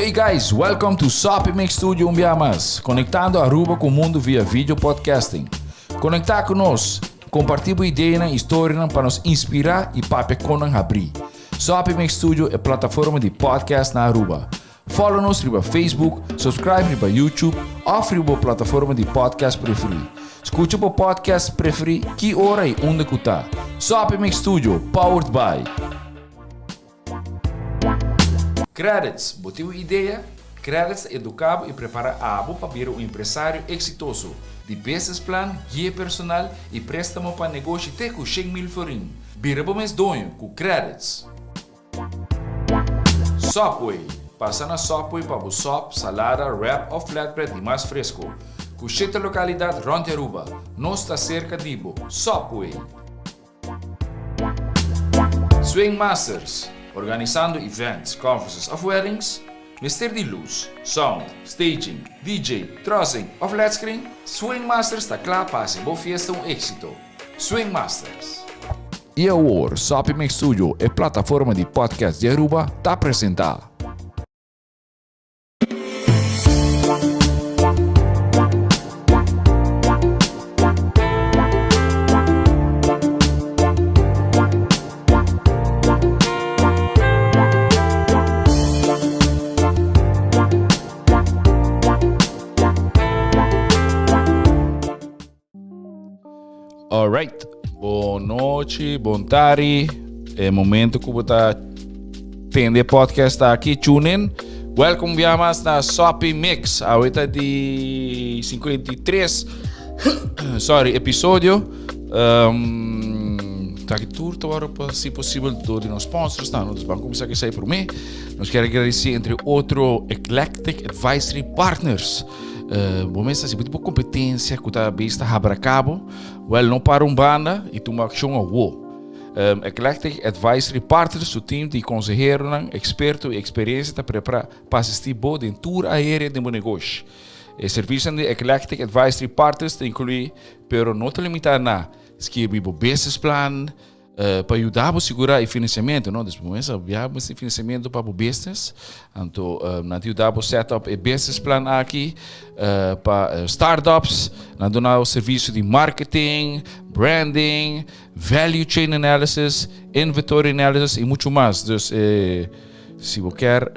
Hey guys, welcome to Soppy Mix Studio un bia mas, conectando Aruba cu mundo via video podcasting. Conecta cu nos, comparti bo ideanan y storianan pa nos inspira y papia con nan habri. Soppy Mix Studio e plataforma di podcast na Aruba. Follow nos riba Facebook, subscribe riba YouTube of riba bo plataforma di podcast preferi. Scucha bo podcast preferi ki ora y unda cu ta. Soppy Mix Studio, powered by. Credits, Bo tin un idea? Credits ta educa bo y prepara abo pa bira un empresario exitoso. Di business plan, guia personal y prestamo pa negoshi te cu 100,000 florin. Bira bo mes doño cu Credits! Subway, Pasa na Subway pa bo sop, salada, wrap of flatbread di mas fresco. Cu shete localidad rond di Aruba. Nos ta cerca di bo. Subway! Swing Masters, Organisando events, conferences of weddings? Mester di luz, sound, staging, DJ, trussing of led screen? Swing Masters ta cla pa haci bo fiesta un exito. Swing Masters. Y awor, Soppy Mix Studio, e plataforma di podcast di Aruba, ta presenta. Alright, bon nochi, bon tari. E momento ku bo ta tende podcast aki, tune in. Welcome bia mas na Soppy Mix. Awita di 53, sorry, episodio. Um, ta ki tur ta word pa si posibel door di nos sponsors. Nou, nos ban kumsa ki sei por mi. Nos kier agradecer entre otro Eclectic Advisory Partners. Uh, bo mester si bo tipo competencia ku ta bes ta habra cabo, well no para un banda y tuma accion awo. Um, Eclectic Advisory Partners, su team di conseheronan, experto y experiencia ta prepara pa asisti bo den tur aérea den bo negoshi. E servicionan di Eclectic Advisory Partners ta inclui, pero no ta limita na, skirbi bo business plan, Pa yuda bo sigurá e financiamento, no? Dus bo mester bia bo mester financiamento pa bo business. Anto nan ta yuda bo set up e business plan aki pa startups. Nan duna bo servicio di marketing, branding, value chain analysis, inventory analysis y mucho mas. Dus si bo kier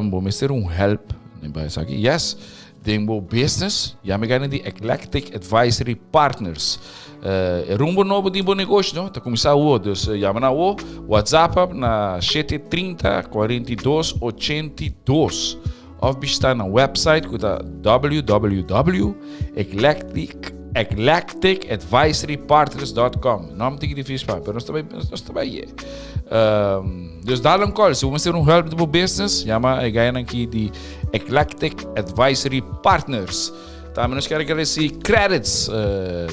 bo mester un help, esaki, yes. Den bo business, yama e gana di Eclectic Advisory Partners. E rumbo nobo di bo negoshi, no? Ta kuminsá awo. Dus yama nan awo, WhatsApp up na shete 30 42 82 òf bishitá nan website ku ta www.eclecticadvisorypartners.com. Nòm tiki difísil pa mi, pero nos ta bai, nos ta bai ye. Dus dal un call. Si bo mester un help di bo business, yama e gainan aki di Eclectic Advisory Partners. Tambe nos kier agradeci Credits. Uh,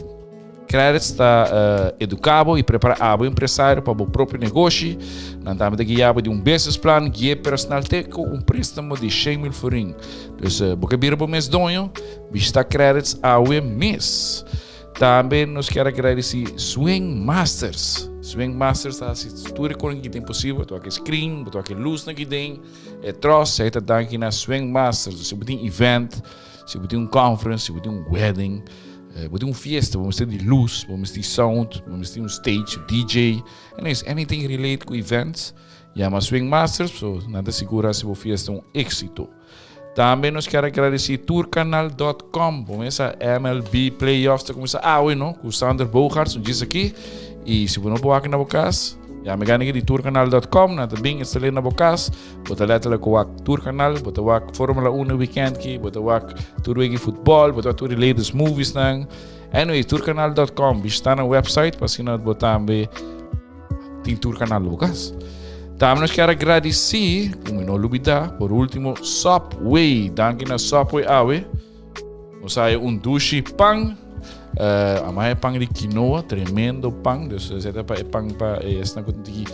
Credits ta uh, educa bo y prepara abo empresario pa bo propio negoshi. Nan tambe ta guia bo di un business plan, guia personal te cu un préstamo di 100 mil florin. Dus uh, bo ke bira bo mes doño, bishita Credits awe mes. Tambe nos kier agradeci Swing Masters. Swing Masters ta hasi tur e konen ki tin posibel. Bo ta wak e screen, bo ta wak e luznan ki den, e truss. Esei ta danki na Swing Masters. Si bo tin event, si bo tin un conference, si bo tin un wedding, bo tin un fiesta, bo mester di luz, bo mester di sound, bo mester di un stage, DJ, anyways, anything relate ku events, yama Swing Masters, so nan ta sigura hasi bo fiesta un éxito. Tambe nos kier a gradeci Tourcanal dot com. Bo mesa MLB Playoffs ta cuminsa awe, no? Cu Sander Bogaerts, un djis aki. Y si bo no por wak na bo cas, ya me gana di Tourcanal dot com, nan ta bin instale na bo cas. Bo ta letterlijk wak Tourcanal, bo ta wak Formula 1 weekend ki, bo ta wak tur wiki football, bo ta wak tur die latest movies nan. Anyway, Tourcanal dot com, bishita nan website pa asina bo tambe Tin tur canal lo cas. Tambe nos kier a gradici, cu mi no lubida, por ultimo Subway. Danki na Subway awe. Nos haya un dushi pan. Uh, ama e pan di quinoa, tremendo pan. Dus zet pa e pan pa e esnan cu tiki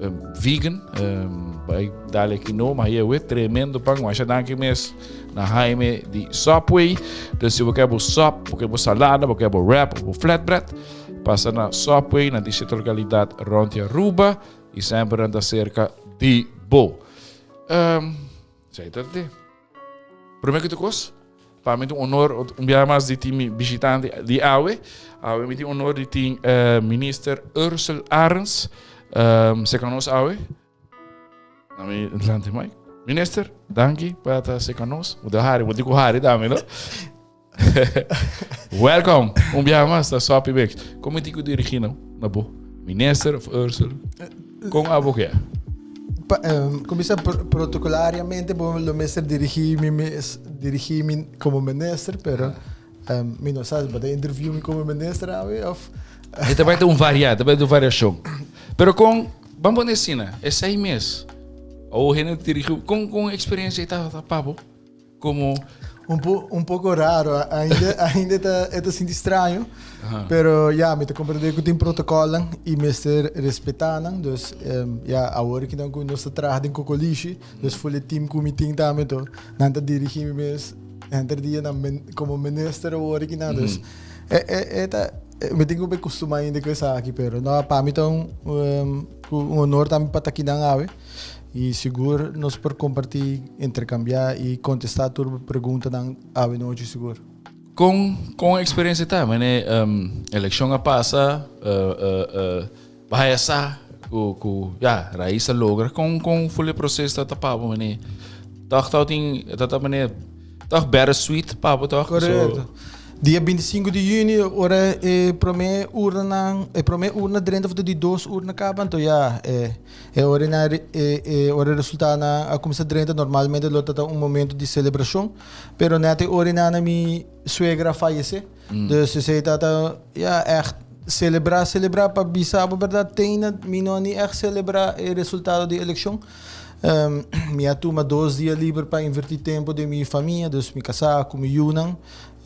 um, vegan. Um, bai dale quinoa, maar hier we tremendo pan. Masha danki mes na Jaime di Subway. Dus si bo kier bo sub, bo kier bo salada, bo kier bo wrap, bo flatbread. Pasa na Subway na distinto localidad rond di Aruba y semper nan ta cerca di bo. Um, zij dat het. Prome ku tur kos, pa mi ta un honor un biaha mas di tin mi bishitante di awe. Awe mi tin honor di tin Minister Ursell Arends serka nos awe. Na mi delante mic. Minister, danki pa ta serka nos. Bo ta hari, bo tin ku hari tambe, no? Welcome, un biaha mas na Soppy Mix. Kon mi tin ku dirigi nou na bo? Minister of Ursell? Kon abo ke? Pa, um, kumisa protocolariamente bo lo mester dirigi mi mes, dirigi mi como minister, pero um, mi no sa, bo ta interview mi como minister awe of E ta bai ta un varia, ta bai ta un variacion. Pero kon, ban pone asina, e 6 mes, o hende dirigi, kon experiencia e ta pa bo? Como Un poco raro, ainda ta sinti straño, pero ja, mi ta comprende cu tin protocolnan y mester respeta nan, dus ja, awor cu nan cu nos ta traha den Cocolishi, dus full e team cu mi tin tambe, to nan ta dirigi mi mes henter dia nan como minister awor cu nan, dus e ta, mi tin cu be costuma ainda cu esaki, pero no, pa mi ta un honor tambe pa ta akinan awe. Y sigur nos por comparti, intercambia y contesta tur preguntanan awe nochi sigur. Con experiencia ta? Mane eleccion a pasa, bahaya sa cu ja, Raiz a logra. Con full e proceso ta pa bo, mane? Toch tau tin, ta mane, toch bittersweet pa bo toch? Correcto. Dia 25 di juni, ora e prome urna, e prome urna drenta of di dos urna caba, anto ja, e ora na e ora resultado na a cuminsa drenta, normalmente lo ta un momento di celebracion, pero net e ora na mi suegra fallece. Dus esey ta ja, echt celebra, celebra pa bisa bo verdad, teina mi no ni echt celebra e resultado di eleccion. Mi a tuma 2 dia liber pa inverti tempo den mi famia, dus mi casa cu mi yiunan.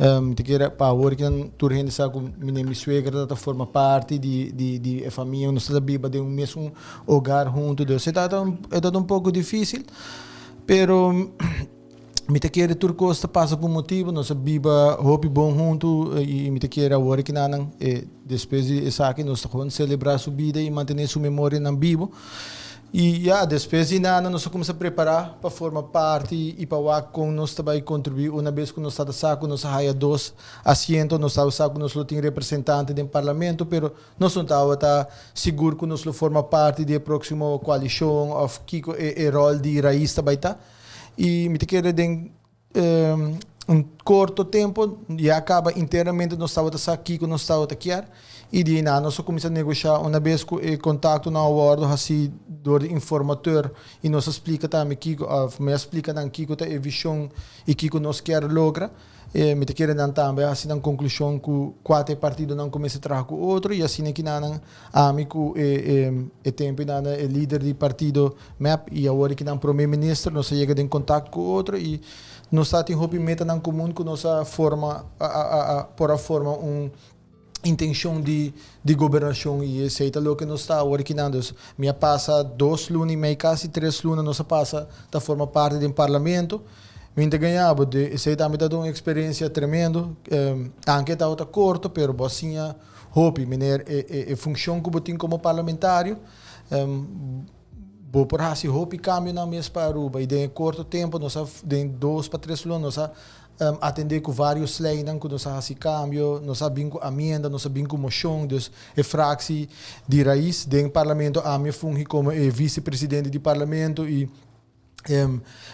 Mi ta kere pa awor cu tur hende sa cu mi suegra ta forma parti di e famia, nos ta biba den un mesun hogar hunto, dus e ta un poco dificil, pero mi ta kere tur cos ta pasa pa un motibo. Nos a biba hopi bon hunto y mi ta kere awor cu nan despues di esaki nos ta gewoon celebra su bida y mantene su memorianan bibo. Y ja, despues di nada nos a cuminsa prepara pa forma parti y pa wak con nos ta bay contribui una bes cu nos ta sa cu nos a haya dos asiento. Nos ta sa cu nos lo tin representante den parlamento, pero nos no tabata sigur cu nos lo forma parti di e proximo coalicion of kico e rol di Raiz ta bay ta. Y mi ta kere den un corto tempo ya caba internamente nos tabata sa kico nos tabata kier y di na nos a cuminsa negocia una bes cu e contactonan a wordo haci door di informateur y nos a splica tambe kico of mi a splica nan kico ta e vision y kico nos kier logra. Mi ta kere nan tambe a haci nan conclusion cu cua ta e partidonan cu mester traha cu otro y asina kinan ami cu e tempo nan e lider di partido MEP y awor kinan prome minister nos a yega den contacto cu otro y nos ta tin hopi metanan comun cu nos a forma a por a forma un intencion di gobernacion y esey ta loke nos ta awor kinan. Dus mi a pasa 2 luna y mei, casi 3 luna nos a pasa ta forma parti den parlamento. Mi ta gaña de esey tambe ta un experiencia tremendo, aunke ta corto, pero bo a siña hopi, meneer, e funcion cu bo tin como parlamentario, bo por haci hopi cambionan mes pa Aruba y den corto tempo nos a, den 2 pa 3 luna nos a atende cu varios leynan cu nos a haci cambio, nos a bin cu amienda, nos a bin cu mocion. Dus e fractie di Raiz den parlamento, ami a fungi como e vicepresidente di parlamento y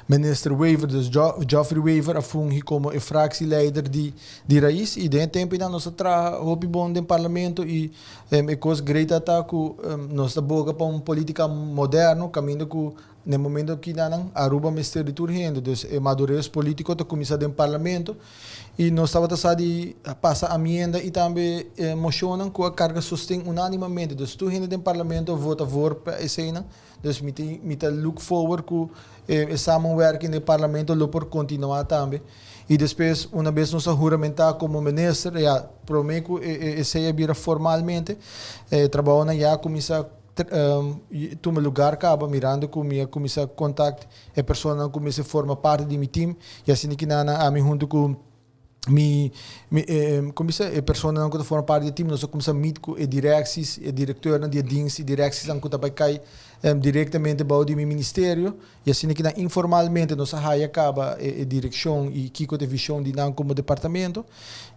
minister Wever, dus Geoffrey Wever a fungi como e fractieleider di Raiz y den tempo nan nos a traha hopi bon den parlamento y e cos great ta cu nos ta boga pa un politica moderno caminda cu na momento cu nan Aruba mester di tur hende, dus e madurez politico ta cuminsa den parlamento y nos tabata sa di pasa amienda y tambe mocionnan cu a carga sosten unanimamente, dus tur hende den parlamento vota voor pa eseynan. Dus mi ta look forward cu e samenwerking den parlamento lo por continua tambe. Y despues, una bes nos a huramenta como minister, ja, prome cu esey a bira formalmente, trabounan ya cuminsa tuma lugar caba, mirando cu mi a cuminsa contact e personanan cu mester forma parti di mi team y asina cu nan ami hunto cu mi cuminsa e personanan cu ta forma parti di team, nos a cuminsa meet cu e directies, e directornan di e dienst y directies cu ta bay cay. directamente bou di mi ministerio y asina ki nan informalmente nos a haya caba e direccion y kico ta e vision di nan como departamento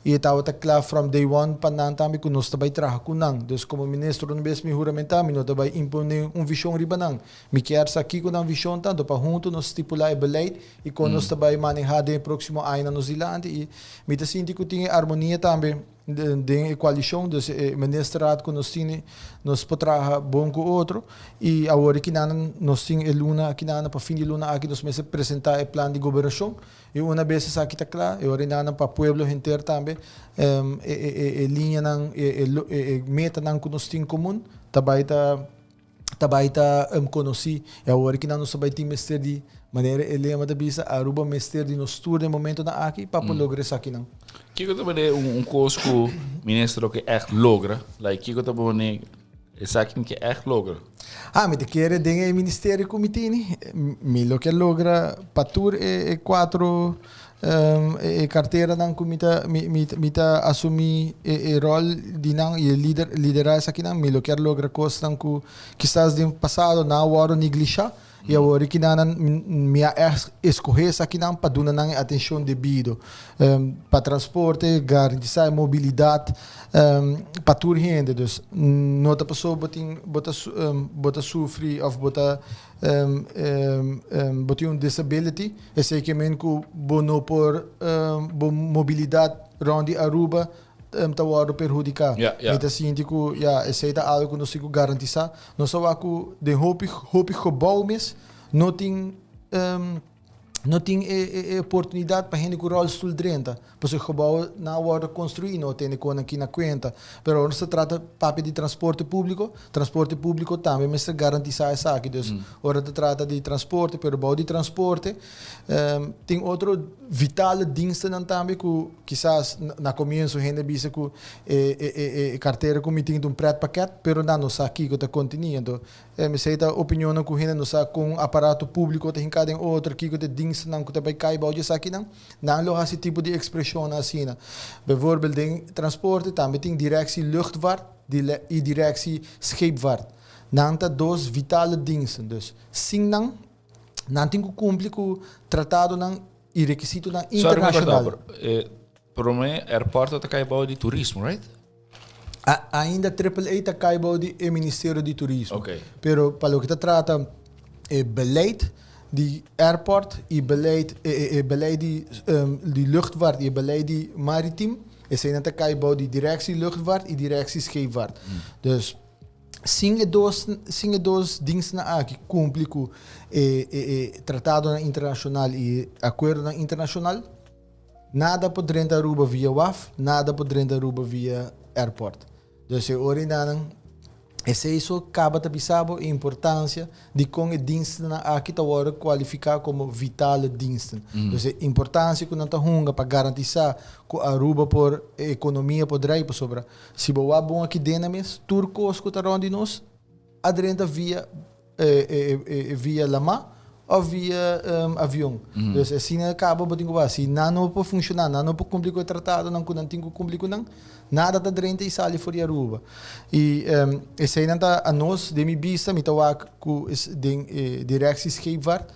y e tabata cla from day one pa nan tambe cu nos ta bay traha cu nan. Dus como minister un bes mi huramenta mi no ta bay impone un vision riba nan. Mi kier sa kico nan vision ta anto pa hunto nos stipula e beleid y con nos ta bay maneha den e proximo añanan nos dilanti y mi ta sinti cu tin e armonia tambe. Den e coalicion, dus e ministerraad cu nos tini, nos por traha bon cu otro. Y awor aki nan nos tin e luna aki nan, pa fin di luna aki nos mester presenta e plan di gobernacion. Y una bes esaki ta cla, e ora nan pa pueblo henter tambe e liñanan, e metanan cu nos tin comun ta bay ta. ta bai ta konosí. E awor ki nan nos ta bai tin mester di, manera e lema ta bisa, Aruba mester di nos tur den momentonan aki pa por logra esakinan. Kiko ta bane un kos ku minister lo ke ègt logra? Like kiko ta bane esaki mi ke ègt logra? Ah, mi ta kere den e ministerio ku mi tini, mi lo ke logra pa tur e kuatro E karteranan ku mi ta mi ta asumí e ròl di nan i e lider liderá esakinan mi lo kier logra kosnan ku kisas den pasado nan a wòrdu neglishá i awor ki nan mi a eskohé esakinan pa duna nan e atenshon debido pa transporte garantisá e mobilidat pa tur hende dus no ta pasobra bo tin bo ta bo ta sufri òf bo ta bo tin un disability Esei ke men ku bo no por bo mobilidat rond di Aruba ta wòrdu perhudiká. Mi ta sinti ku ya esei ta algu ku nos tin ku garantisá. Nos a wak ku den hopi hopi gebou mes no tin no tin e e oportunidat pa hende ku ròlstul drenta. Pasobra e gebou nan a wòrdu konstruí no tene kon aki na kuenta. Pero ora nos ta trata papia di transporte públiko, transporte públiko tambe mester garantisá esaki. Dus ora ta trata di transporte, pero bou di transporte tin otro vitale dienstennan tambe ku kisas na komienso hende bisa ku e e e kartera ku mi tin ta un pretpakket, pero nan no sa kiko ta kontení. Anto Esei ta opinionnan ku hende no sa kon aparato públiko ta hinká den otro, kiko ta e dienstennan ku ta bai kai bou di esakinan. Nan lo hasi tipo di ekspreshonnan asina. Bijvoorbeeld den transporte tambe tin Directie Luchtvaart i Directie Scheepvaart. Nan ta dos vitale diensten. Dus sin nan, nan tin ku kumpli ku tratadonan i rekisitonan Sorry, mi internashonal. kortá, pero promé airport ta kai bou di turismo, right? Ainda Triple A ta kai bou di e Ministerio di Turismo. Okay. Pero pa loke ta trata e beleid di airport y beleid e beleid di di luchtvaart y e beleid di maritiem, eseinan ta kai bou di Directie Luchtvaart y Directie Scheepvaart. Dus sin e dos sin e dos dienstnan aki cumpli cu e e tratadonan internacional y e acuerdonan internacional, Nada por drenta Aruba via waf, nada por drenta Aruba via airport. Dus e ora enanan, esei so caba ta bisa bo e importancia di con e dienstennan aki ta worde cualifica como vitale diensten. Dus e importancia cu nan ta hunga pa garantisa cu Aruba por, e economia por draai pasobra si bo wak bon aki den nan mes, tur cos cu ta rond di nos a drenta via via lamá òf via avion. Dus asina kaba bo tin ku wak. Si nan no por funshoná, nan no por kumpli ku e tratadonan ku nan tin ku kumpli ku nan, nada ta drenta i sali for di Aruba. I eseinan ta anos, den mi bista, mi ta wak ku den e Directie Scheepvaart,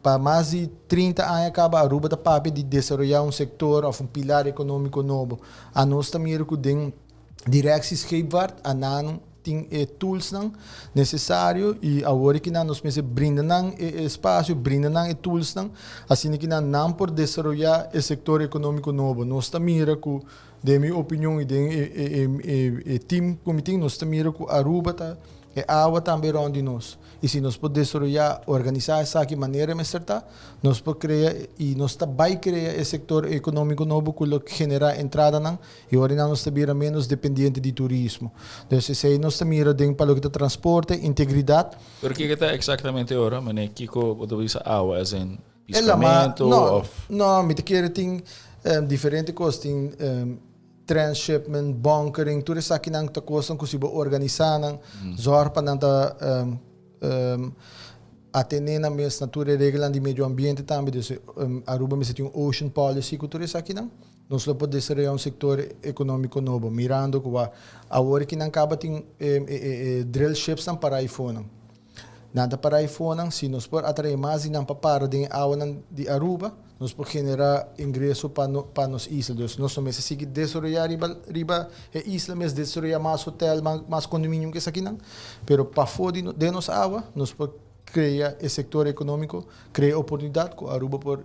pa mas di 30 aña kaba Aruba ta papia di desaroyá un sektor òf un pilar ekonómiko nobo. Anos ta mira ku den Directie Scheepvaart a nan tin e toolsnan necesario y awor ki nan nos mester brinda nan e espacio, brinda nan e toolsnan, asina ki nan nan por desaroya e sector economico nobo. Nos ta mira cu, den mi opinion y den e team cu mi tin, nos ta mira cu Aruba ta e awa tambe rond di nos. Y si nos por desaroya, organisa esaki manera mester ta, nos por crea y nos ta bay crea e sector economico nobo cu lo genera entradanan I ora nan nos ta bira menos dependiente di turismo. Dus esei nos ta mira den pa loke ta transporte, integridat. Pero kiko ta exactamente ora? Mane kiko bo ta bisa awa as in piscamento of? No, mi ta kere tin diferente kos. Tin transshipment, bunkering, tur esakinan ta kosnan ku si bo organisa nan, zorg pa nan ta Atene nan mes na tur e reglanan di medio ambiente tambe, dus Aruba mester tin un ocean policy ku tur esakinan. Nos lo por desaroyá un sektor ekonómiko nobo, mirando ku awor ki nan kaba tin e drill shipsnan para aifonan. Nan ta para eifonan, si nos por atrae mas di nan pa para den e awanan di Aruba, nos por genera ingreso pa no pa nos isla. Dus nos no mester sigui desaroya riba riba e isla mes, desaroya mas hotel, mas condominium ku esakinan, pero pafó di den nos awa nos por krea e sektor ekonómiko, krea oportunidat ku Aruba por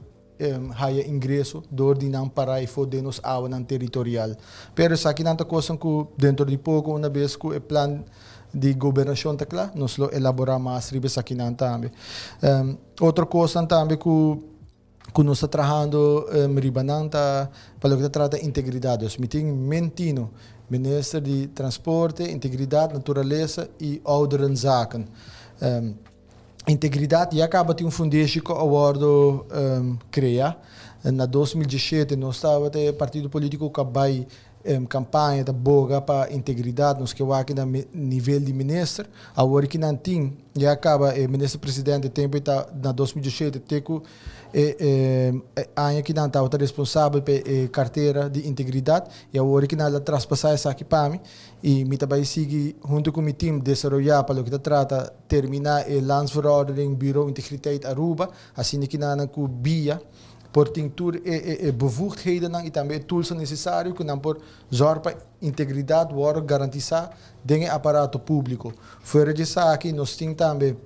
haya ingreso dor di nan para efo den nos awanan teritorial. Pero esakinan ta kosnan ku dentro di poko una bes ku e plan di gobernashon ta kla nos lo elaborá mas riba esakinan tambe. Otro kosnan tambe ku ku nos ta trahando riba nan ta pa loke ta trata integridat. Dus mi tin Mentino, Minister di Transporte, Integridat, Naturalesa i Ouderenzaken. Integridat ya kaba tin un fundeshi ku a wòrdu krea. Na 2017 nos tabata e partido polítiko ku a bai kampaña ta boga pa integridat. Nos ke wak na nivel di minister. Awor ki nan tin ya kaba e minister presidente tempu e ta na 2017 te ku e aña ki nan tabata responsabel pa e kartera di integridat i awor ki nan a traspasá esaki pa mi i mi ta bai sigui huntu ku mi tim desaroyá pa loke ta trata terminá e Landsverordening Bureau Integriteit Aruba, asina ki nan ku bia por tin tur e e bevoegdhedennan i tambe e toolsnan nesesario ku nan por zòrg pa integridat wòrdu garantisá den e aparato públiko. Fuera di esaki nos tin tambe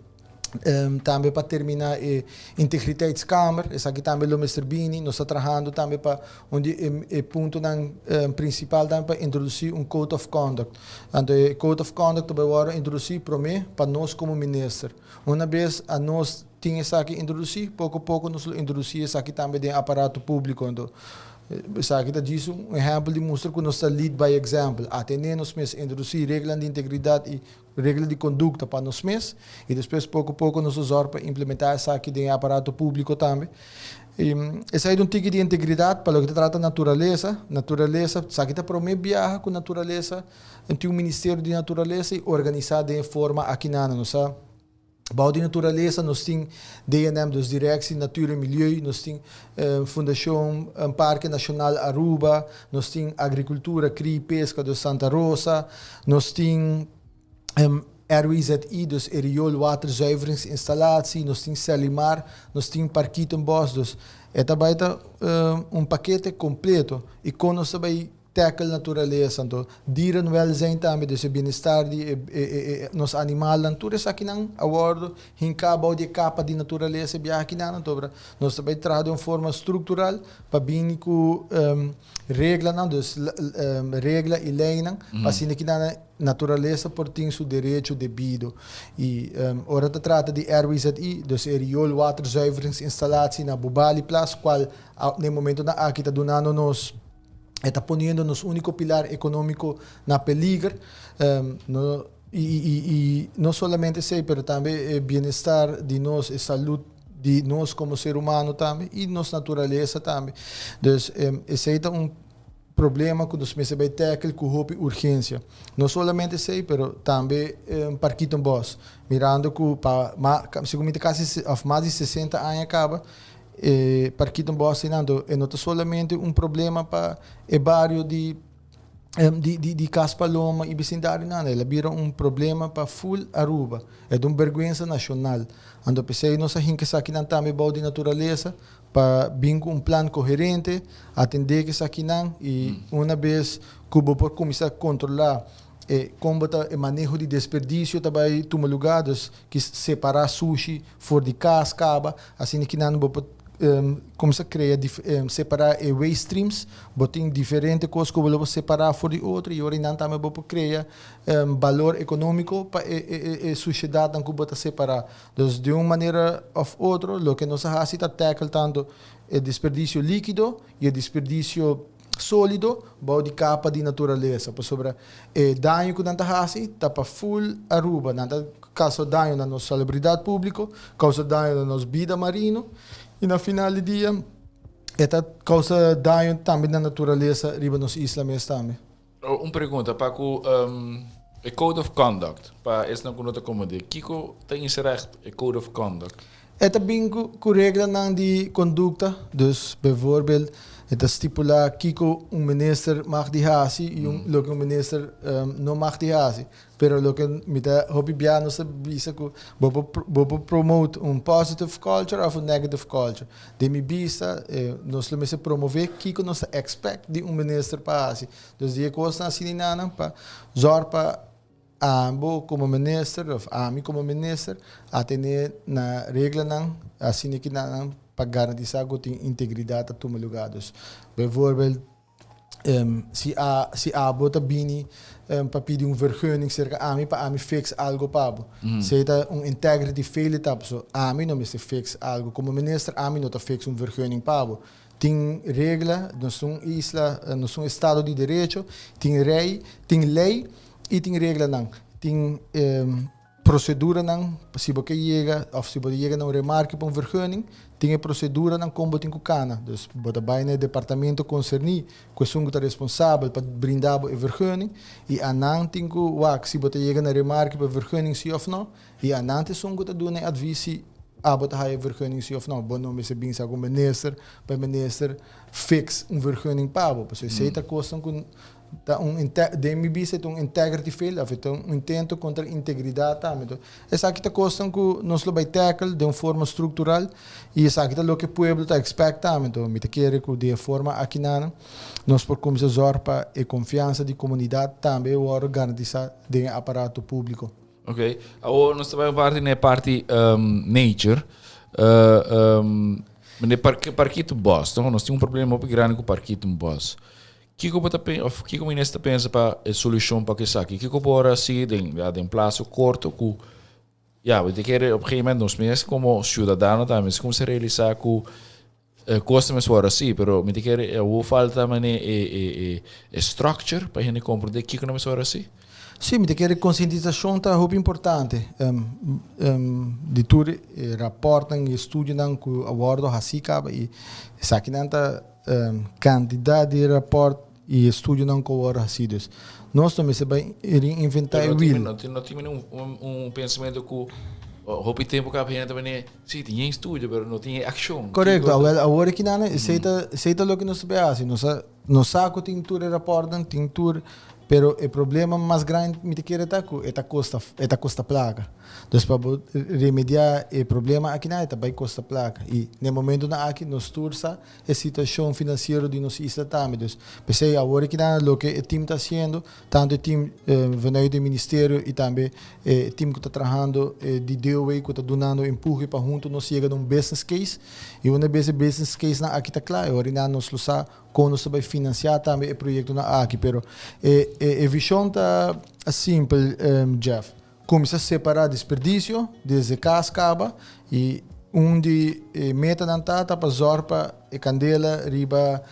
tambe pa terminá e Integriteitskamer, esaki tambe lo mester bini. Nos ta trahando tambe pa un di e puntonan prinsipal tambe pa introdusí un Code of Conduct. Anto e Code of Conduct ta bai wòrdu introdusí promé pa nos komo minister. Una bes anos tin esaki introdusí, poko poko nos lo introdusí esaki tambe den aparato públiko. Anto esaki ta djis un ehèmpel di mustra ku nos ta lead by example. Atené nos mes, introdusí reglanan di integridat i regla di kondukta pa nos mes i despues poko poko nos ta zòrg pa implementá esaki den e aparato públiko tambe. I esei ta un tiki di integridat pa loke ta trata naturalesa. Naturalesa, esaki ta promé biaha ku naturalesa tin un ministerio di naturalesa i organisá den e forma akinana. Nos sa bou di naturalesa nos tin DNM, dus Directie Natuur en Milieu, nos tin Fundashon Parke Nashonal Aruba, nos tin Agrikultura, Kria i Peska, dus Santa Rosa, nos tin RWZI, dus e rioolwaterzuiveringsinstallatie, nos tin Selimar, nos tin Parkietenbos, dus e ta bai ta un pakete kompleto i kon nos ta bai tackle naturalesa, anto dierenwelzijn tambe, dus e bienestar di e nos animalnan, tur esakinan a wòrdu hinká bou di e kapa di naturalesa e biaha akinan, anto nos ta bai traha den un forma struktural pa bini ku reglanan, dus regla i leinan, pa asina ki nan naturalesa por tin su derecho debido. I ora ta trata di RWZI, dus e rioolwaterzuiveringsinstallatie na Bubaliplas, kual na e momentonan aki ta dunando nos, e ta poniendo nos úniko pilar ekonómiko na peliger. No, i no solamente esei, pero tambe e bienestar di nos, e salud di nos komo ser humano tambe i nos naturalesa tambe. Dus esei ta un problema ku nos mester bai tackle ku hopi urgensia. No solamente esei, pero tambe Parkietenbos. Mirando ku pa segun mi ta kasi òf mas di 60 aña kaba e Parkietenbos einan, e no ta solamente un problema pa e bario di di di di Cas Paloma y bisindario nan, el a bira un problema pa full Aruba. E ta un berguensa nacional. Anto p'esey nos a hinca esakinan tambe bou di naturalesa pa bin cu un plan coherente, atende cu esakinan y una bes cu bo por cuminsa controla e con bo ta e maneho di desperdicio ta bay tuma lugar, dus ki separa sushi for di cas caba, asina kinan bo por Kumsa krea separá e waste streams, bo tin diferente kos ku bo lo por separá for di otro i ora nan tambe bo por krea balor ekonómiko pa e sushedatnan ku bo ta separá. Dus di un manera òf otro loke nos a hasi ta tackle tantu e desperdisio líkido i e desperdisio sólido bou di kapa di naturalesa pasobra e daño ku nan ta hasi ta pa full Aruba. Nan ta kousa daño na nos salubridat públiko, kousa daño na nos bida marino i na final di dia e ta kousa daño tambe na naturalesa riba nos isla mes tambe. Un pregunta pa ku e code of conduct, pa esnan ku no ta komprendé, kiko ta inserècht e code of conduct? E ta bin ku reglanan di kondukta, dus bijvoorbeeld. E ta stipulá kiko un minister mag di hasi i un loke un minister no mag di hasi. Pero loke mi ta hopi bia nos ta bisa ku bo por bo por promote un positive culture òf un negative culture. Den mi bista nos lo mester promové kiko nos ta expect di un minister pa hasi. Dus di e kosnan asina nan pa zòrg pa Abo komo minister of ami komo minister a tene na reglanan asina ki nan pa garantisa ku tin integridat ta tuma luga. Dus bijvoorbeeld si a si abo ta bini pa pidi un vergunning serka ami pa ami fix algo pa bo. Esei ta un integrity failure ta pasobra ami no mester fix algo. Komo minister ami no ta fix un vergunning pa bo. Tin regla, nos ta un isla, nos ta un estado di derecho, tin rei, tin lei i tin reglanan. Tin proceduranan si bo ke yega of si bo ta yega na un remarke pa un vergunning, tin e proceduranan kon bo tin ku kana. Dus bo ta bai na e departamento konserní ku esun ku ta responsabel pa brinda bo e vergunning i anan tin ku wak si bo ta yega na remarke pa e vergunning si of no. I anan ta esun ku ta duna e advis si abo ta haya vergunning si of no. Bo no mester bin sa ku minister pa e minister fix un vergunning pa bo. Pasobra esei ta kosnan ku ta un den mi bista e ta un integrity fail of e ta un intento kontra integridat tambe. Enton esaki ta kosnan ku nos lo bai tackle den un forma struktural i esaki ta loke pueblo ta expect tambe. Enton mi ta kere ku di e forma akinanan nos por kuminsá zòrg pa e konfiansa di komunidat tambe wòrdu garantisa den e aparato públiko. Ok, awor nos ta bai un parti na e parti nature. Meneer Parkito Bos, no? Nos tin un problema hopi grandi ku Parkito Bos. Kiko bo ta pensa, of kiko minister ta pensa pa e solushon pa esaki? Kiko por hasi den, ya, den plaso korto ku, ya, bo ta kere op een gegeven moment nos mes komo siudadano tambe mester kuminsá realisá ku E kos ta mes wòrdu así, pero mi ta kere e awor falta mane e e e e structure pa hende komprendé kiko nan mes wòrdu así. Sí, mi ta kere konsientisashon ta hopi importante. Di tur e rapòrtnan i estudionan ku a wòrdu hasí kaba i esakinan ta kantidat di rapòrt i estudionan ku a wòrdu hasí. Dus nos no mester bai reinventá e wiel. No tin no tin un pensamentu ku hopi tempu kaba hende ta bini Sí, tin e estudio, pero no tin e accion. Correcto. Awel, awor aki nan, esey ta, esey ta loke nos ta bay haci. Nos a, nos sa cu tin tur e raportnan, tin tur, pero e problema mas grandi mi ta kere ta cu e ta costa, e ta costa placa. Dus pa bo remedia e problema aki nan, e ta bay costa placa. Y na e momentonan aki nos tur sa e situacion financiero di nos isla tambe. Dus, p'esey awor aki nan loke e team ta haciendo, Tantu e team vanuit e ministerio i tambe e team ku ta trahando di DOW ku ta dunando empuhe pa huntu nos yega na un business case. I una bes e business case nan aki ta kla e ora nan nos lo sa kon nos ta bai finansiá tambe e proyektonan aki. Pero e e vishon ta simpel Jeff. Kuminsá separá desperdisio desde kas kaba i un di e metanan ta ta pa zòrg pa e kandela riba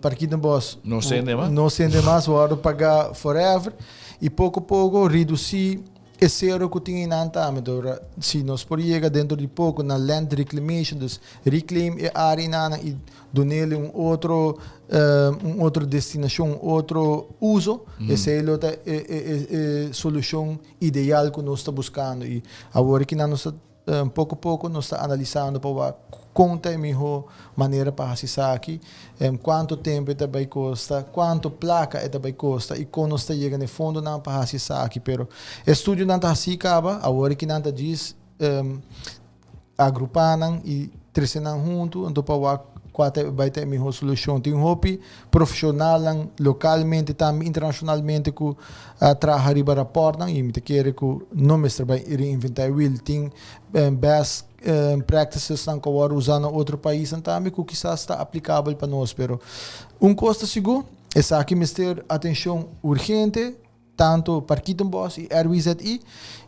Parkietenbos No sende mas. No sende mas, wòrdu pagá forever i poko poko redusí e sero ku tin einan tambe. Dor si nos por yega dentro di poko na land reclamation, dus reclaim e área einan i Dunele un otro un otro destinashon, un otro uso, esei lo ta e e e solushon ideal ku nos ta buskando. I awor aki nan nos ta poko poko nos ta analisando pa wak kon ta e mihó manera pa hasi esaki, kuantu tempu e ta bai kosta, kuantu plaka e ta bai kosta i kon nos ta yega na e fondonan pa hasi esaki. Pero e estudionan ta hasí kaba, awor aki nan ta djis Agrupá nan i trese nan huntu anto pa wak kua ta bai ta e mihó solushon. Tin hopi profeshonalnan lokalmente tambe internashonalmente ku a traha riba rapòrtnan i mi ta kere ku no mester bai reinventá e wiel. Tin best practicesnan ku a wòrdu usá na otro paisnan tambe ku kisas ta aplikabel pa nos. Pero un kos ta sigur, esaki mester atenshon urgente. Tanto Parkietenbos y RWZI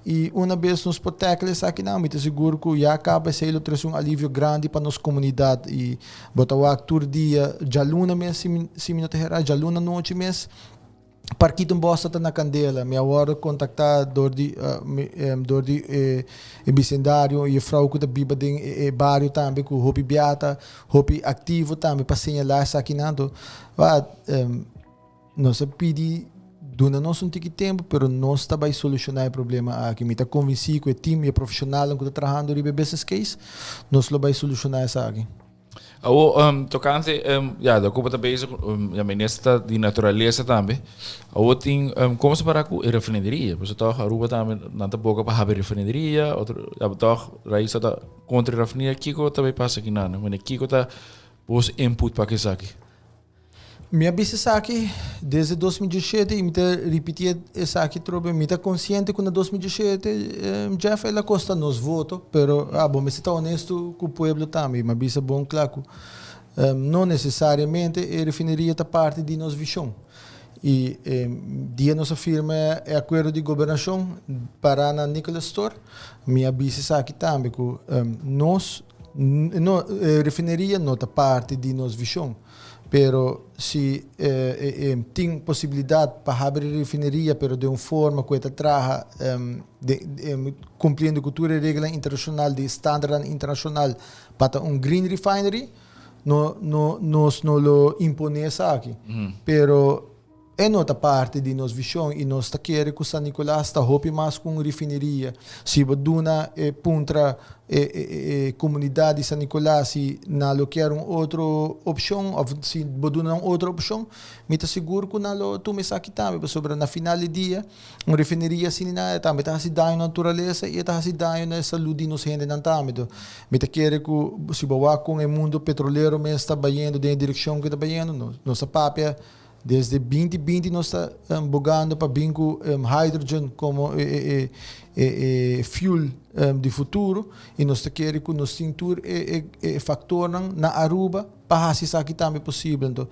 y una bes nos por tackle esakinan mi ta sigur cu ya caba esey lo trece un alivio grandi pa nos comunidad y bo ta wak tur dia djaluna mes si mi si mi no ta hera djaluna nochi mes Parkietenbos ta ta na candela mi a wordo contacta door di door di e bicendario y e vrouw cu ta biba den e bario tambe cu hopi biata hopi activo tambe pa señala esakinan anto Nos a pidi duna nos un tiki tempu, pero nos ta bai solushoná e problema aki. Mi ta konvensí ku e tim i e profeshonalnan ku ta trahando riba e business case, nos lo bai solushoná esaki. Awo, tocante, ya, de Cuba ta bezig, ya, minister di naturaleza tambe. Awo tin, como se para cu e refineria? Pasobra toch Aruba tambe nan ta boca pa habri refineria, otro, ya, toch Raisa ta contra refineria. Kico ta bay pasa aki nan? Mane, kico ta bos input pa esaki? Mi a bisa esaki desde 2017 y mi ta ripiti esaki trobe. Mi ta consciente cu na 2017 Jeff el a costa nos voto, pero ah, bo mester ta honesto cu pueblo tambe. Mi a bisa bon cla cu no necesariamente e refineria ta parti di nos vision. Y dia nos a firma e acuerdo di gobernacion para na Nicholas Store, mi a bisa esaki tambe cu nos no, e refineria no ta parti di nos vision. Pero si tin posibilidad pa habri refineria pero den un forma cu e ta traha cumpliendo cu tur e reglanan internacional di standardnan internacional pa ta un green refinery, no no nos no lo impone esaki. Pero e no ta parti di nos vision y nos ta kere cu San Nicolas ta hopi mas cu un refineria. Si bo duna e puntra e comunidad di San Nicolas si nan lo kier un otro opcion of si bo duna un otro opcion, mi ta sigur cu nan lo tuma esaki tambe pasobra na final di dia un refineria asina tambe ta haci daño na naturalesa y e ta haci daño na e salud di nos hendenan tambe. Mi ta kere cu si bo wak con e mundo petrolero mes ta bayendo den e direccion cu e ta bayendo, nos ta papia. Desde 2020 nos ta bogando pa bin cu hydrogen como e fuel di futuro y nos ta kere cu nos tin tur e factornan na Aruba pa haci esaki tambe posibel. Enton,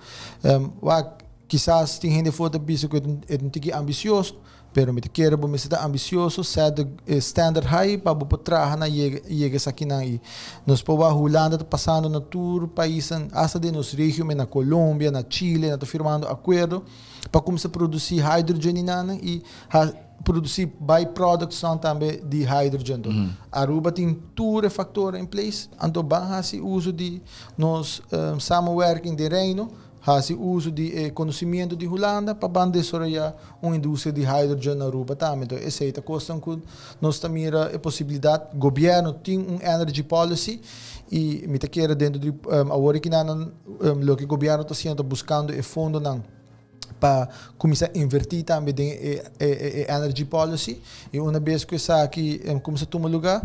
wak, kisas tin hende for ta bisa cu e ta un tiki ambicioso, pero mi ta kere bo mester ta ambicioso, set de standard high pa bo por traha na yega esakinan. Y nos por wak Hulanda ta pasando na tur paisnan, hasta den nos regio men na Colombia, na Chile, nan ta firmando acuerdo pa cuminsa produci hydrogen y nan y produci byproducts nan tambe di hydrogen. Aruba tin tur e factornan in place, anto ban haci uso di nos samenwerking den Reino. Hasi uso di e conocimiento di Hulanda pa ban desaroya un industria di hydrogen na Aruba tambe. Entonces esey ta cosnan cu nos ta mira e posibilidad. Gobierno tin un energy policy y mi ta kere dentro di awor aki nan loke gobierno ta haciendo ta buscando e fondonan pa cuminsa inverti tambe den e energy policy y una bes cu esaki cuminsa tuma lugar,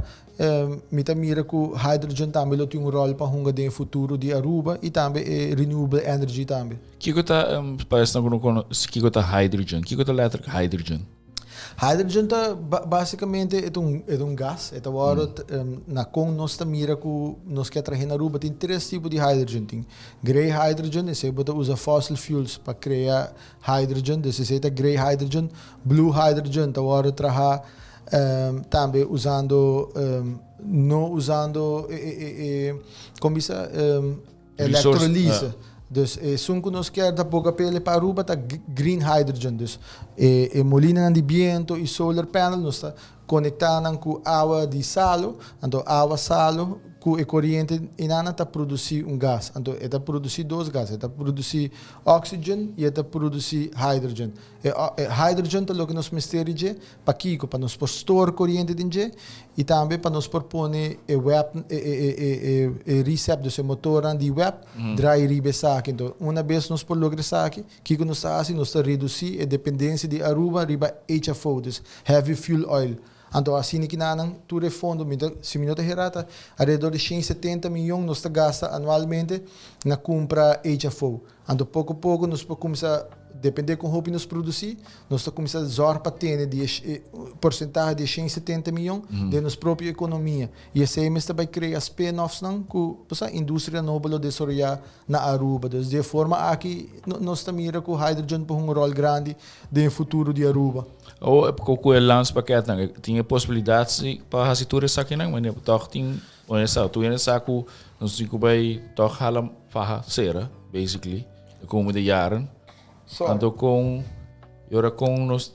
Mi ta mira cu hydrogen tambe lo tin un rol pa hunga den e futuro di Aruba y tambe e renewable energy tambe. Kico ta, pa esnan cu no conoce, kico ta hydrogen? Kico ta letterlijk hydrogen? Hydrogen ta basicamente e ta un, e ta un gas. E ta wordo na con nos ta mira cu nos ke trahe na Aruba tin tres tipo di hydrogen. Tin grey hydrogen, esey bo ta usa fossil fuels pa crea hydrogen, dus esey ta grey hydrogen. Blue hydrogen ta wordo traha Tambe usando, no usando e, kon bisa, electrolyse. Dus esun ku nos kier ta boga pele pa Aruba ta green hydrogen. Dus e molinanan di biento i solar panel nos ta konektá nan ku awa di salo. Anto awa salo ku e koriente inana ta produsí un gas. Anto e ta produsí dos gas. E ta produsí oxygen i e ta produsí hydrogen. E hydrogen ta loke nos mester di dje. Pakiko? Pa nos por store koriente den dje i tambe pa nos por pone e web, e recep, dus e motornan di web, draai riba esaki. Enton, una bes nos por logra esaki, kiko nos ta hasi? Nos ta redusí e dependensia di Aruba riba HFO, dus heavy fuel oil. Anto asina kinanan tur e fondo, mi ta, si mi no ta hera, ta alrededor di 170 miyon nos ta gasta anualmente na kumpra HFO. Anto poko poko nos por kuminsá dependé kon hopi nos produsí, nos ta kuminsá zòrg pa tene di e porsentahe di e 170 miyon den nos propio ekonomia. I esei mes ta bai krea spin-offsnan ku bo sa industria nobo lo desaroyá na Aruba. Dus di e forma aki nos ta mira ku hydrogen por hunga un ròl grandi den e futuro di Aruba. Awor ku e landspakketnan tin e posibilidat si pa hasi tur esakinan? Wanneer tòg tin Bueno, sa, tu hende sa ku nos tin ku bai tòg hala faha sera, basically, de komende jaren. So. Anto kon, i ora kon nos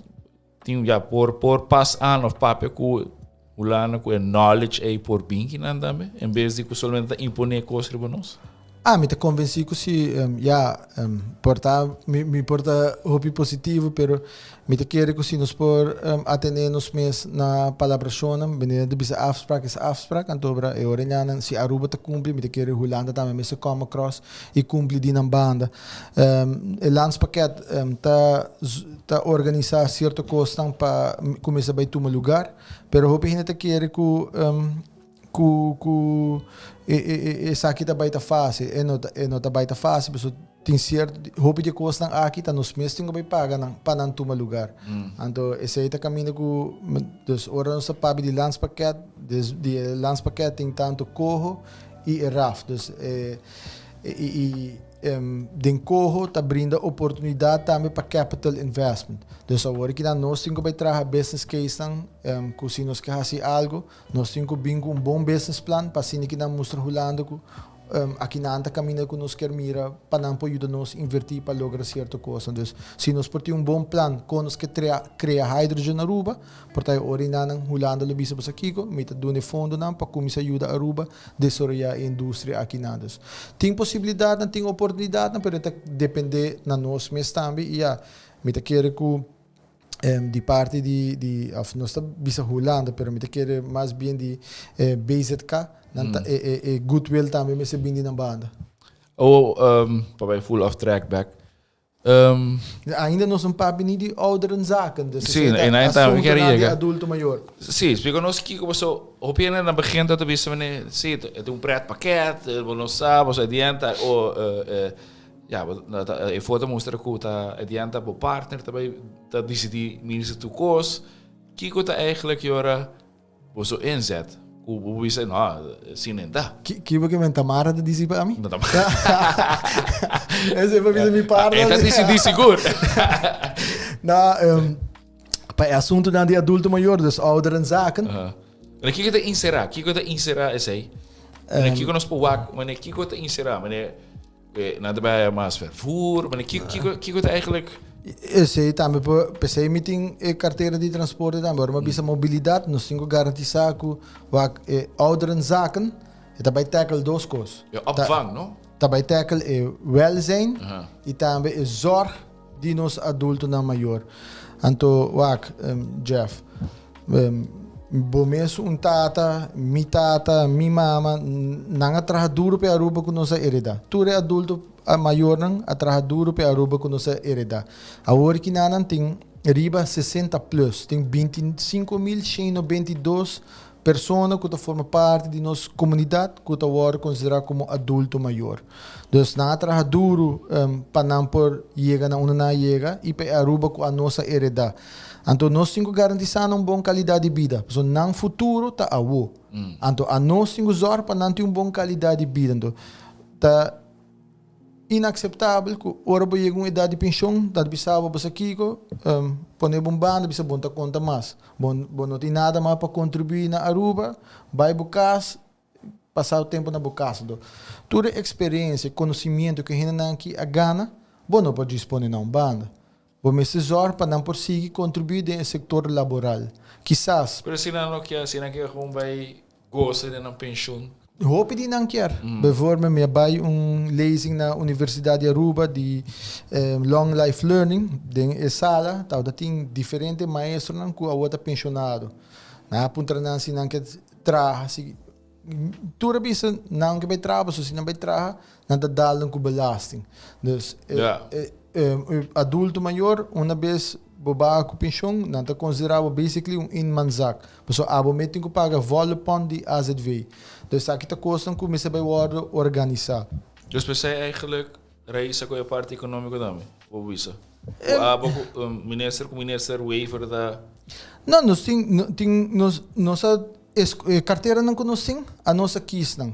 tin ya por por pas aan of papia ku Hulanda ku e knowledge ei por bin kinan tambe, en bes di ku solamente ta imponé kos riba nos. Ah, mi ta convenci cu si, ya, por ta, mi, mi por ta hopi positivo, pero mi ta kere cu si nos por atene nos mes na palabracionnan, bende ta bisa afspraak is afspraak, anto obra e ora ñanan si Aruba ta cumpli, mi ta kere Hulanda tambe mester come across y cumpli di nan banda. E landspakket ta, ta organisa cierto cosnan pa cuminsa bay tuma lugar, pero hopi hende ta kere cu Ku ku e e e esaki ta bai ta fásil. E no ta e no ta bai ta fásil pasobra tin sierto hopi di e kosnan aki ta nos mes tin ku bai paga nan pa nan tuma lugar. Anto esei ta kaminda ku dus ora nos ta papia di landspakket des di e landspakket tin tantu koho i e raf. Dus e i i Den coho ta brinda oportunidad tambe pa capital investment. Dus awor kinan nos tin cu bay traha business casenan cu si nos ke haci algo, nos tin cu bin cu un bon business plan pa asina kinan mustra Hulanda cu akinan ta caminda cu nos kier mira pa nan por yuda nos inverti pa logra cierto cosnan. Dus si nos por tin un bon plan con nos ke crea hydrogen na Aruba, por ta e ora nan Hulanda lo bisa boso kico, mi ta duna e fondonan pa cuminsa yuda Aruba desaroyá e industria aki nan. Dus tin posibilidatnan, tin oportunidatnan, pero e ta dependé na nos mes tambe i ya, mi ta kere ku di parti di di òf nos ta bisa Hulanda, pero mi ta kere mas bien di BZK, nan ta e e e goodwill tambe mester bin di nan banda. Oh, pa bai full off track back. Ainda nos no papia ni di ouderenzaken, dus Sí, en ahí también asuntonan di adulto mayor. Sí, splika nos kiko paso hopi hende na begin ta bisa mene, sí, e ta un pretpakket, bo no sa, bo sa adianta o ya, e foto mustra ku ta adianta bo partner ta bai ta disidí minister tur kos. Kiko ta eigenlijk e ora Boso inzet ku bo bisa no, si nen ta. Ki bo ke men Tamara ta disi pa mi? No Tamara. Ese pa bisa mi partner. E ta disidí sigur. No, pa e asuntunan di adulto mayor, dus ouderenzaken. Aha. En kiko ta inserá? Kiko ta inserá esei? En kiko nos por wak? Mane kiko ta inserá? Mane Nan ta bai mas vervoer, maar kiko, kiko, kiko ta eigenlijk... Esei tambe por, p'esei mi tin e cartera di transporte tambe. Ora mi bisa mobilidad, nos tin cu garantisa cu wak e ouderenzaken, e ta bai tackle dos cos. E opvang, no? Ta bai tackle e welzijn y tambe e zorg di nos adultonan mayor. Anto wak, Jeff, bo mes un tata, mi tata, mi mama, nan a traha duro p'e Aruba ku nos a hereda. Tur e adulto mayornan a traha duro p'e Aruba ku nos a hereda. Awor kinanan tin riba sesenta plus, tin 25.192 Persona ku ta forma parti di nos komunidat ku ta wòrdu konsiderá komo adulto mayor. Dus nan a traha duru pa nan por yega na unda nan a yega i pa e Aruba ku anos a heredá. Anto nos tin ku garantisá nan un bon kalidat di bida, pasobra nan futuro ta awo. Anto anos tin ku zòrg pa nan tin un bon kalidat di bida. Anto ta. Inakseptabel ku ora bo yega un edat di penshon, ta bisa bo, bo sa kiko, pone bo un banda, bisa bo no ta konta mas. Bo bo no tin nada mas pa kontribuí na Aruba, bai bo kas, pasa tempu na bo kas. Anto, tur e eksperensia, konosimiento ku e hendenan aki a gana, bo no por djis pone na un banda. Bo mester zòrg pa nan por sigui kontribuí den e sektor laboral. Kisas. Pero si nan no kier, si nan kier gewoon bai Goza den nan pensioen. Hopi di nan kier. Bijvoorbeeld mi a bai un lezing na Universidad di Aruba di Long Life Learning. Den e sala tabata tin diferente maestronan cu awor ta pensionado. Nan a puntra nan si nan ke traha. Si tur a bisa nan ke bai traha pasobra si nan bai traha nan ta dal nan cu belasting. Dus e adulto mayor una bes bo baha cu pensioen nan ta considera bo basically un eenmanszaak. Pasobra abo mes tin ku paga volle pond di AZV. Dus esaki ta kosnan ku mester bai wòrdu organisá. Dus p'esei eigenlijk Raisa ku e parti ekonómiko tambe, bo bisa? Ku abo ku minister ku minister Wever ta. No, nos tin tin nos nos a e karteranan ku nos tin a nos a kis nan.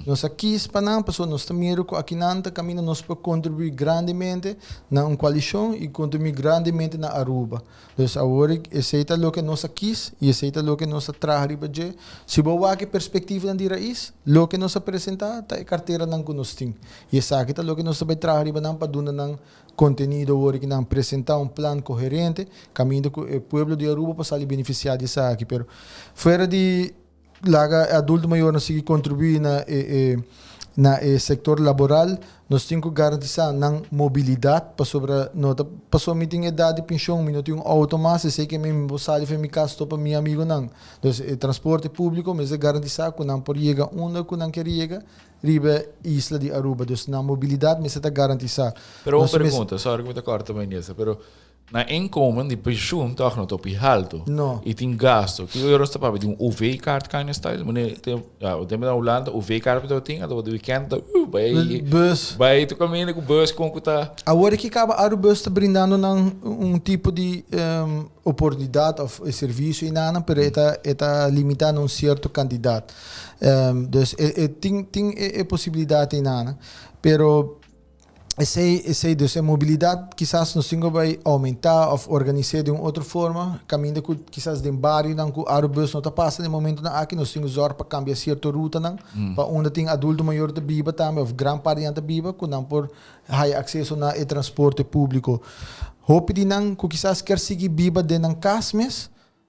Nos a kis pa nan pasobra nos ta mira ku akinan ta kaminda nos por kontribuí grandemente na un koalishon i kontribuí grandemente na Aruba. Dus awor esei ta loke nos a kis i esei ta loke nos a traha riba dje. Si bo wak e perspektivanan di rais, loke nos a presentá ta e karteranan ku nos tin. I esaki ta loke nos ta bai traha riba nan pa duna nan kontenido awor ki nan presentá un plan koherente kaminda ku e pueblo di Aruba por sali benefisiá di esaki. Pero fuera di laga e adulto mayornan sigui kontribuí na e e. Na e sector laboral nos tin cu garantisa nan mobilidad pasobra no ta pasobra mi tin edad di pension mi no tin un auto mas esey ke mi por sali for mi cas topa mi amigonan. Dus e transporte publico mester garantisa cu nan por yega unda cu nan kier yega riba e isla di Aruba. Dus nan mobilidad mester ta garantisa. Pero un Nos mes. pregunta, sorry cu mi ta corta minister, pero Na inkomen di pensioen toch no ta hopi halto. No. Y tin gasto. Kiko yo ta papia di un UV-kaart kind of style? Mane te ja, o tempo na Hulanda UV-kaart pa tin, anto di weekend ta bai Bus. Bai tu caminda cu bus con cu ta. Awor ki caba Arubus ta brindando nan un tipo di oportunidad of e servicio y nan, pero e ta e ta limita na un cierto cantidad. Dus e e tin tin e posibilidad y nan, pero Esey, esey, dus e mobilidad kisas nos tin cu bay aumenta of organise den un otro forma, caminda cu kisas den barionan cu Arubus no ta pasa den momentonan aki, nos tin cu zorg pa cambia cierto rutanan, pa unda tin adulto mayor ta biba tambe of gran parti di nan ta biba, cu nan por haya acceso na e transporte publico. Hopi di nan cu kisas kier sigui biba den nan cas mes,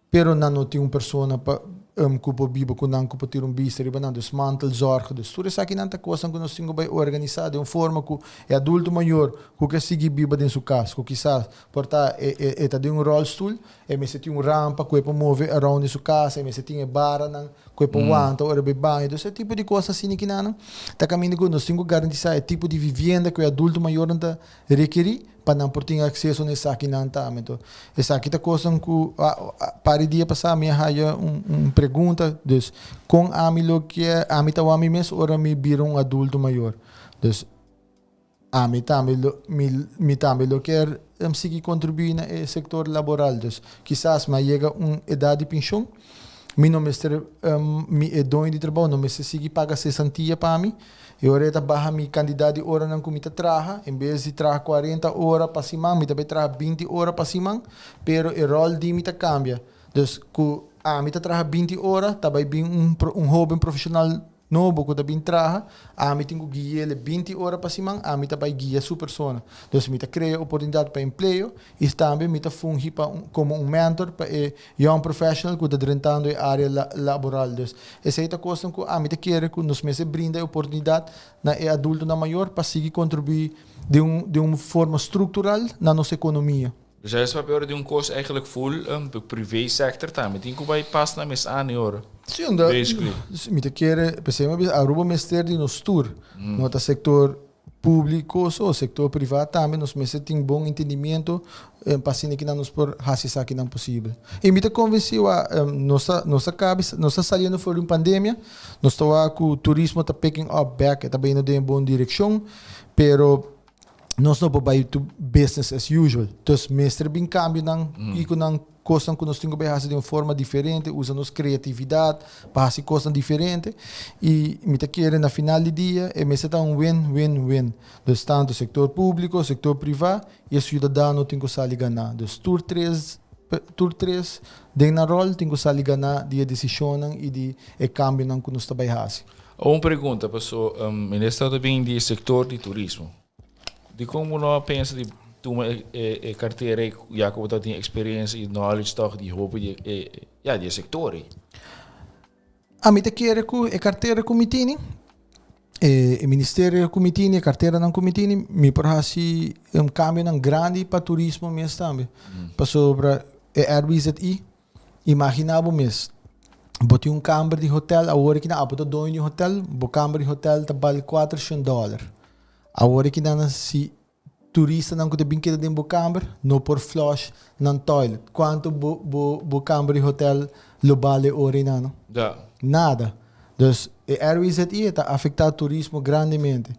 Pero nan no tin un persona pa ku por biba ku nan, ku por tira un bista riba nan, dus mantelzorg. Dus tur esakinan ta kosnan ku nos tin ku bai organisá den un forma ku e adulto mayor ku ke sigui biba den su kas, ku kisas por ta e e e ta den un ròlstul, e mester tin un rampa ku e por move around den su kas, e mester tin e baranan ku e por wanta ora e bai baño. Dus e tipo di kos asina kinanan ta kaminda ku nos tin ku garantisá e tipo di vivienda ku e adulto mayornan ta rekerí pa nan por tin akseso na esakinan tambe. Enton, esaki ta kosnan ku par di dia pasá mi a haya un un pregunta, dus kon ami lo kier, ami ta wak mi mes ora mi bira un adulto mayor. Dus ami tambe lo mi mi tambe lo kier sigui kontribuí na e sektor laboral. Dus kisas mi a yega un edat di penshon, mi no mester mi e doño di trabou no mester sigui paga sesantia pa mi. E ora e ta baha mi kantidat di oranan ku mi ta traha. En bes di traha kuarenta ora pa siman, mi ta bai traha binti ora pa siman, pero e ròl di mi ta kambia. Dus ku ami ta traha binti ora, ta bai bin un un hóben profeshonal nobo ku ta bin traha, ami tin ku gui'el e binti ora pa siman, ami ta bai guia su persona. Dus mi ta krea oportunidat pa empleo i tambe mi ta fungi pa un komo un mentor pa e Young professional ku ta drentando e área laboral. Dus esei ta kosnan ku ami ta kere ku nos mester brinda e oportunidat na e adultonan mayor pa sigui kontribuí den un den un forma struktural na nos ekonomia. Dus es papia ora di un kos eigenlijk full privé sector tambe tin ku bai pas na mes ani ora. Sí, unda mi ta kere, p'esei mi a bisa Aruba mester di nos tur. No ta sektor Públiko so, sektor privá tambe nos mester tin bon entendimiento pa asina kinan nos por hasi esakinan posibel. I mi ta konvensí wak nos ta nos ta kabi nos ta saliendo for di un pandemia, nos ta wak ku turismo ta picking up back, e ta bayendo den e bon direkshon, pero nos no por bai to business as usual. Dus mester bin kambionan kiko nan Kosnan ku nos tin ku bai hasi den un forma diferente, usa nos kreatividat pa hasi kosnan diferente i mi ta kere na final di dia e mester ta un win, win, win. Dus tantu sektor públiko, sektor privá i e siudadano tin ku sali ganá. Dus tur tres tur tres den nan ròl tin ku sali ganá di e desishonnan i di e kambionan ku nos ta bai hasi. Un pregunta, paso minister ta bin di e sektor di turismo. Dikon bo no a pensa di tuma e kartera ei ya ku bo ta tin eksperensia i knowledge tòg di hopi di e ya di e sektor ei? Ami ta kere ku e kartera ku mi tini, e ministerio ku mi tini, e karteranan ku mi tini, mi por hasi un kambionan grandi pa turismo mes tambe. Pasobra e RBZI Imagina bo mes, bo tin un kamber di hotel, awor aki nan abo ta doño di un hotel, bo kamber di hotel ta bal kuatershen dòler. Awor aki nan si turistanan ku ta bin keda den bo kamber no por flush nan toilet, kuantu bo bo bo kamber di hotel lo bal e ora einan no? Nada. Dus e RWZI e ta afektá turismo grandemente.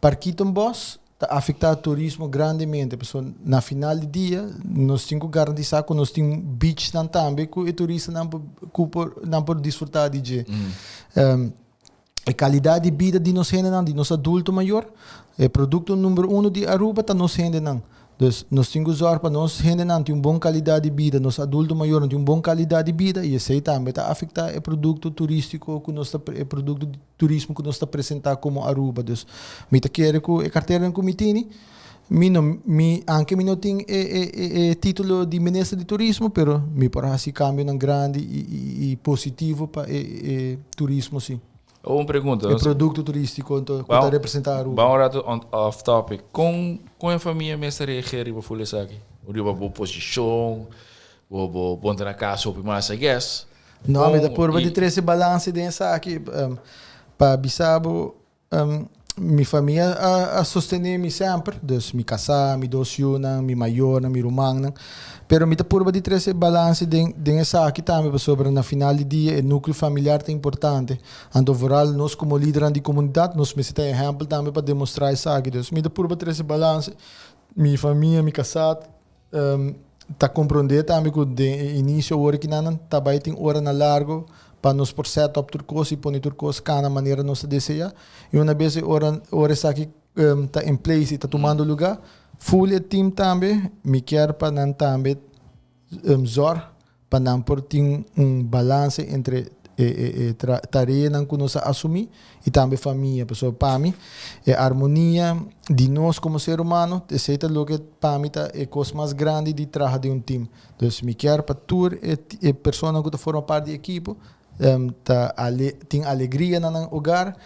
Parkietenbos ta afektá turismo grandemente, pasobra na final di dia nos tin ku garantisá ku nos tin beachnan tambe ku e turistanan por ku por nan por disfrutá di dje. E kalidat di bida di nos hendenan, di nos adulto mayor, e produkto number uno di Aruba ta nos hendenan. Dus nos tin ku zòrg pa nos hendenan tin un bon kalidat di bida, nos adulto mayornan tin un bon kalidat di bida i esei tambe ta afektá e produkto turístiko ku nos ta e produkto di turismo ku nos ta presentá komo Aruba. Dus mi ta kere ku e karteranan ku mi tini, mi no mi anke mi no tin e e e e titulo di minister di turismo, pero mi por hasi kambionan grandi i i i positivo pa e e turismo si. Un pregunta. E produkto turístiko anto ku ta representá Aruba. Ban un rato on off topic. Kon kon e famia mes ta reageer riba ful esaki? Riba bo posishon, bo bo bo ta na kas hopi mas I guess. No, mi ta purba di trese balanse den esaki. Pa bisa bo Mi famia a sostené mi semper, dus mi kasá, mi dos yunan, mi mayornan, mi rumannan. Pero mi ta purba di trese e balanse den den esaki tambe pasobra na final di dia e núkleo familiar ta importante. Anto vooral nos komo lidernan di komunidat nos mester ta ehèmpel tambe pa demostrá esaki. Dus mi ta purba trese balanse, mi famia, mi kasá ta komprondé tambe ku den e inisio awor ki nan ta bai tin oranan largo pa nos por set up tur kos i pone tur kos kana manera nos ta deseá. I una bes e ora ora esaki ta in place i ta tumando lugá, ful e team tambe mi kier pa nan tambe zòrg pa nan por tin un balanse entre e e e tareanan ku nos a asumí i tambe famia. Pasobra pa mi e armonia di nos komo ser humano esei ta loke pa mi ta e kos mas grandi di traha den un team. Dus mi kier pa tur e e personanan ku ta forma parti di e ekipo ta tin alegria na nan hogar,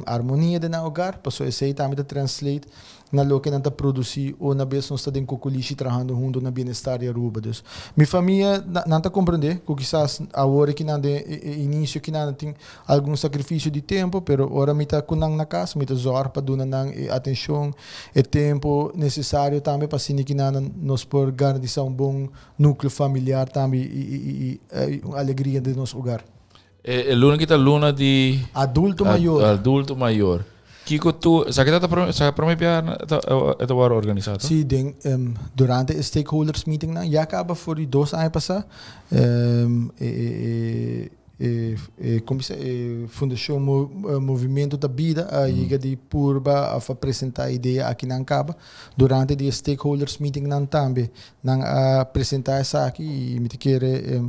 armonia den nan hogar, pasobra esei tambe ta translate na loke nan ta produci una bes nos ta den Cocolishi trahando hunto na bienestar di Aruba. Dus mi famia nan ta comprende cu kisas awor aki nan den e inicio aki nan tin algun sacrificio di tempo, pero ora mi ta cu nan na cas mi ta zorg pa duna nan e atencion, e tempo necesario tambe pa asina ki nan nos por garantisa un bon nucleo familiar tambe y un alegria den nos hogar. E luna ki ta luna di Adulto mayor. Adulto mayor. Kiko tu, sa ki ta prome, sa prome bia ta e ta wòrdu organisá to? Sí, den durante e stakeholders meeting nan ya kaba for di dos aña pasá e e e e kon bisa e fundashon Movimiento ta Bida a yega di purba òf a presentá e idea aki nan kaba. Durante di e stakeholders meeting nan tambe Nan a presenta esaki y mi ta kere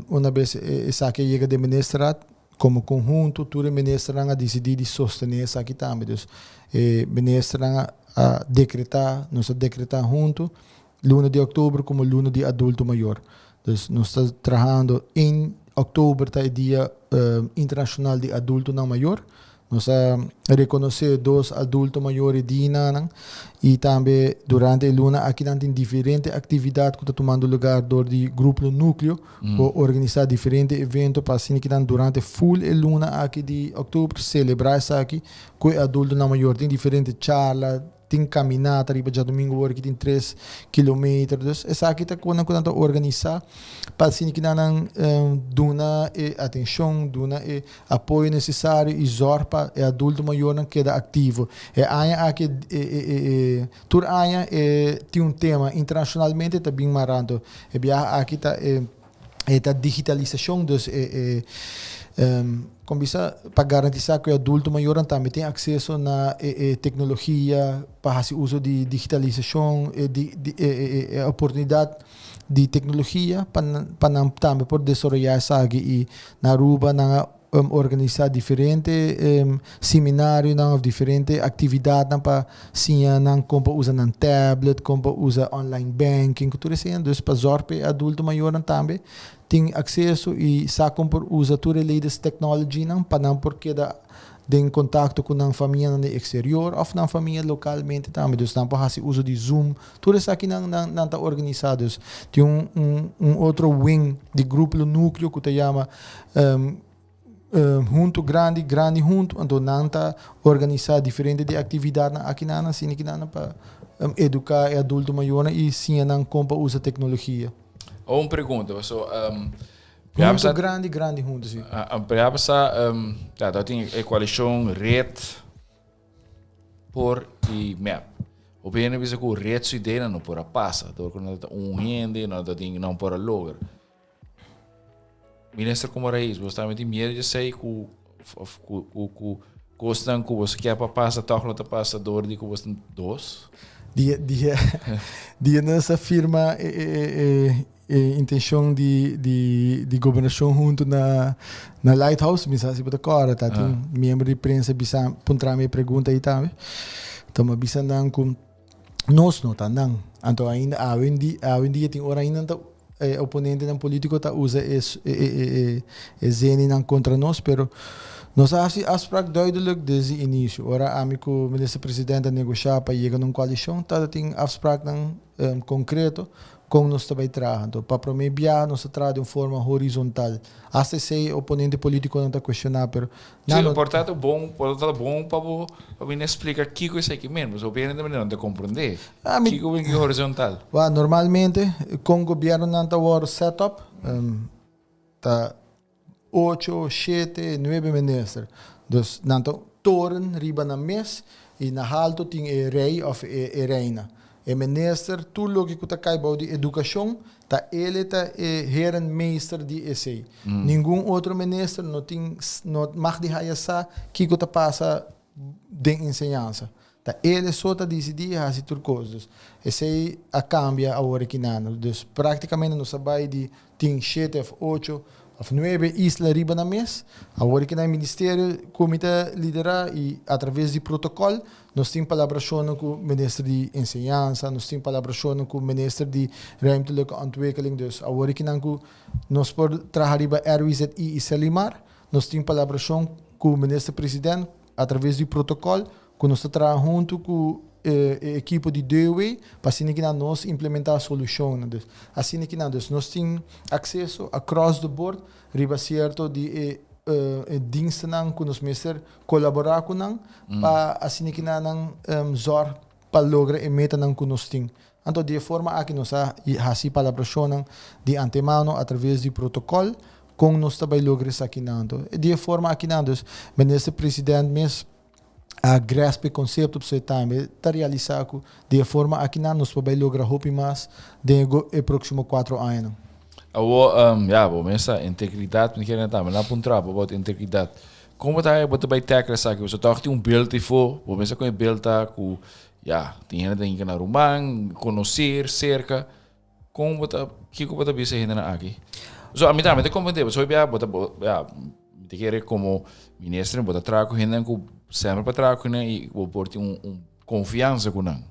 una bes esaki a yega den ministerraad como conhunto tur e ministernan a dicidi di sostene esaki tambe. Dus e ministernan a decreta, nos a decreta hunto luna di october como luna di adulto mayor. Dus nos ta trahando en october ta e dia internacional di adultonan mayor. Nos a rekonosé dos adulto mayor e dianan i tambe durante e luna aki nan tin diferente aktividat ku ta tumando lugar dor di Grupo Nukleo ku a organisá diferente evento pa asina ki nan durante ful e luna aki di òktober selebrá esaki ku e adultonan mayor. Tin diferente charla. Tin caminata riba djadomingo awor ki tin tres kilometer. Dus esaki ta konan ku nan ta organisa pa asina ki nan nan duna e atencion, duna e apoyo necesario y zorg pa e adulto mayornan keda activo. E aña aki e e tur aña e tin un tema internacionalmente ta bin marando. E biaha aki ta e E ta digitalisacion, dus e e con bisa pa garantisa cu e adulto mayornan tambe tin acceso na e e tecnologia pa haci uso di digitalisacion, e di di e e e oportunidad di tecnologia pa nan pa nan tambe por desaroya esaki y na Aruba nan a organisa diferente seminarionan of diferente actividadnan pa siña nan con pa usa nan tablet, con pa usa online banking, cu tur eseinan. Dus pa zorg pa e adulto mayornan tambe tin acceso y sa con por usa tur e latest technologynan pa nan por keda den contacto cu nan famianan den exterior of nan famia localmente tambe. Dus nan por haci uso di Zoom. Tur esakinan nan nan ta organisa. Dus tin un un un otro wing di Grupo Nucleo cu ta yama Huntu grandi, grandi huntu, anto nan ta organisá diferente di aktividatnan aki nan, asina ki nan pa eduká e adulto mayornan i siña nan kon pa usa teknologia. Un pregunta, paso Huntu grandi, grandi huntu, si. Ya pasa, ya ta tin e koalishon red por i mep. Hopi hende bisa ku red su ideanan no por a pasa, dor ku nan ta un hende, nan ta tin, nan por a logra. Minister como rais, bo tambe tin miedo di esei ku of ku ku ku kosnan ku bo kier pa pasa tòg no ta pasa dor di ku bo dos? Dia dia dia nos a firma e e e e intenshon di di di gobernashon huntu na na Lighthouse, mi sa si bo ta kòrda ta tin miembro di prensa bisa puntra mi e pregunta ei tambe. Enton mi a bisa nan ku Nos no ta nan. Anto ainda awendia awendia tin ora ainda nan ta e oponentenan politico ta usa e e e e zeninan contra nos pero Nos a hasi afspraak duidelijk desde inicio. Ora ami ku minister president a negosha pa yega na un koalishon, tabatin afspraaknan konkreto kon nos ta bai traha. Anto pa prome biaha nos ta traha den un forma horizontal. Asta esei oponente politiconan ta cuestiona, pero nan no. Sí, por ta bon, por ta bon pa bo pa bini splica kico esaki men, pasobra hopi hende no ta comprende. Kico bin ki horizontal? Wak, normalmente kon gobiernonan ta wòrdu set up, ta ocho, shete, nuebe minister. Dus nan ta toren riba nan mes y na halto tin e rey of e reina. E minister tur loke cu ta cay bao di educacion ta ele ta e herenmeester di esey. Ningun otro minister no tin no mag di haya sa kico ta pasa den enseñansa. Ta el so ta disidí i hasi tur kos. Dus esei a kambia awor aki nan. Dus praktikamente nos a bai di tin shete òf ocho òf nuebe isla riba nan mes. Awor aki nan e ministerio ku mi ta liderá i atraves di protokòl nos tin palabrashonnan ku minister di enseñansa, nos tin palabrashonnan ku minister di ruimtelijke ontwikkeling. Dus awor aki nan ku nos por traha riba RWZI i Selimar, nos tin palabrashon ku minister president atraves di protokòl ku nos ta traha huntu ku e ekipo di DOW pa asina ki nan nos implementá solushonnan. Dus asina ki nan dus nos tin akseso across the board riba sierto di e e dienstennan ku nos mester kolaborá ku nan pa asina ki nan nan zòrg pa logra e metanan ku nos tin. Anto di e forma aki nos a hasi palabrashonnan di antemano atraves di protokòl kon nos ta bai logra esakinan. Anto di e forma akinan dus Minister President mes a grasp e konsepto pasobra e tambe ta realisá ku di e forma akinan nos por bai logra hopi mas den e próksimo kuatro añanan. Awor, ya, bo mes sa, integridat, mi kere tambe nan puntra bo about integridat. Kon bo ta bo ta bai tackle esaki? Pasobra tòg tin un beeld ei-fo, bo mes sa kon e beeld ta ku, ya, tin hende ta hinka na ruman, konoser, serka. Kon bo ta, kiko bo ta bisa e hendenan aki? So, ami tambe ta komprendé, pasobra hopi bia bo ta, bo, ya, mi ta kere komo minister bo ta traha ku hendenan ku semper pa traha ku nan i bo por tin un, un konfiansa ku nan.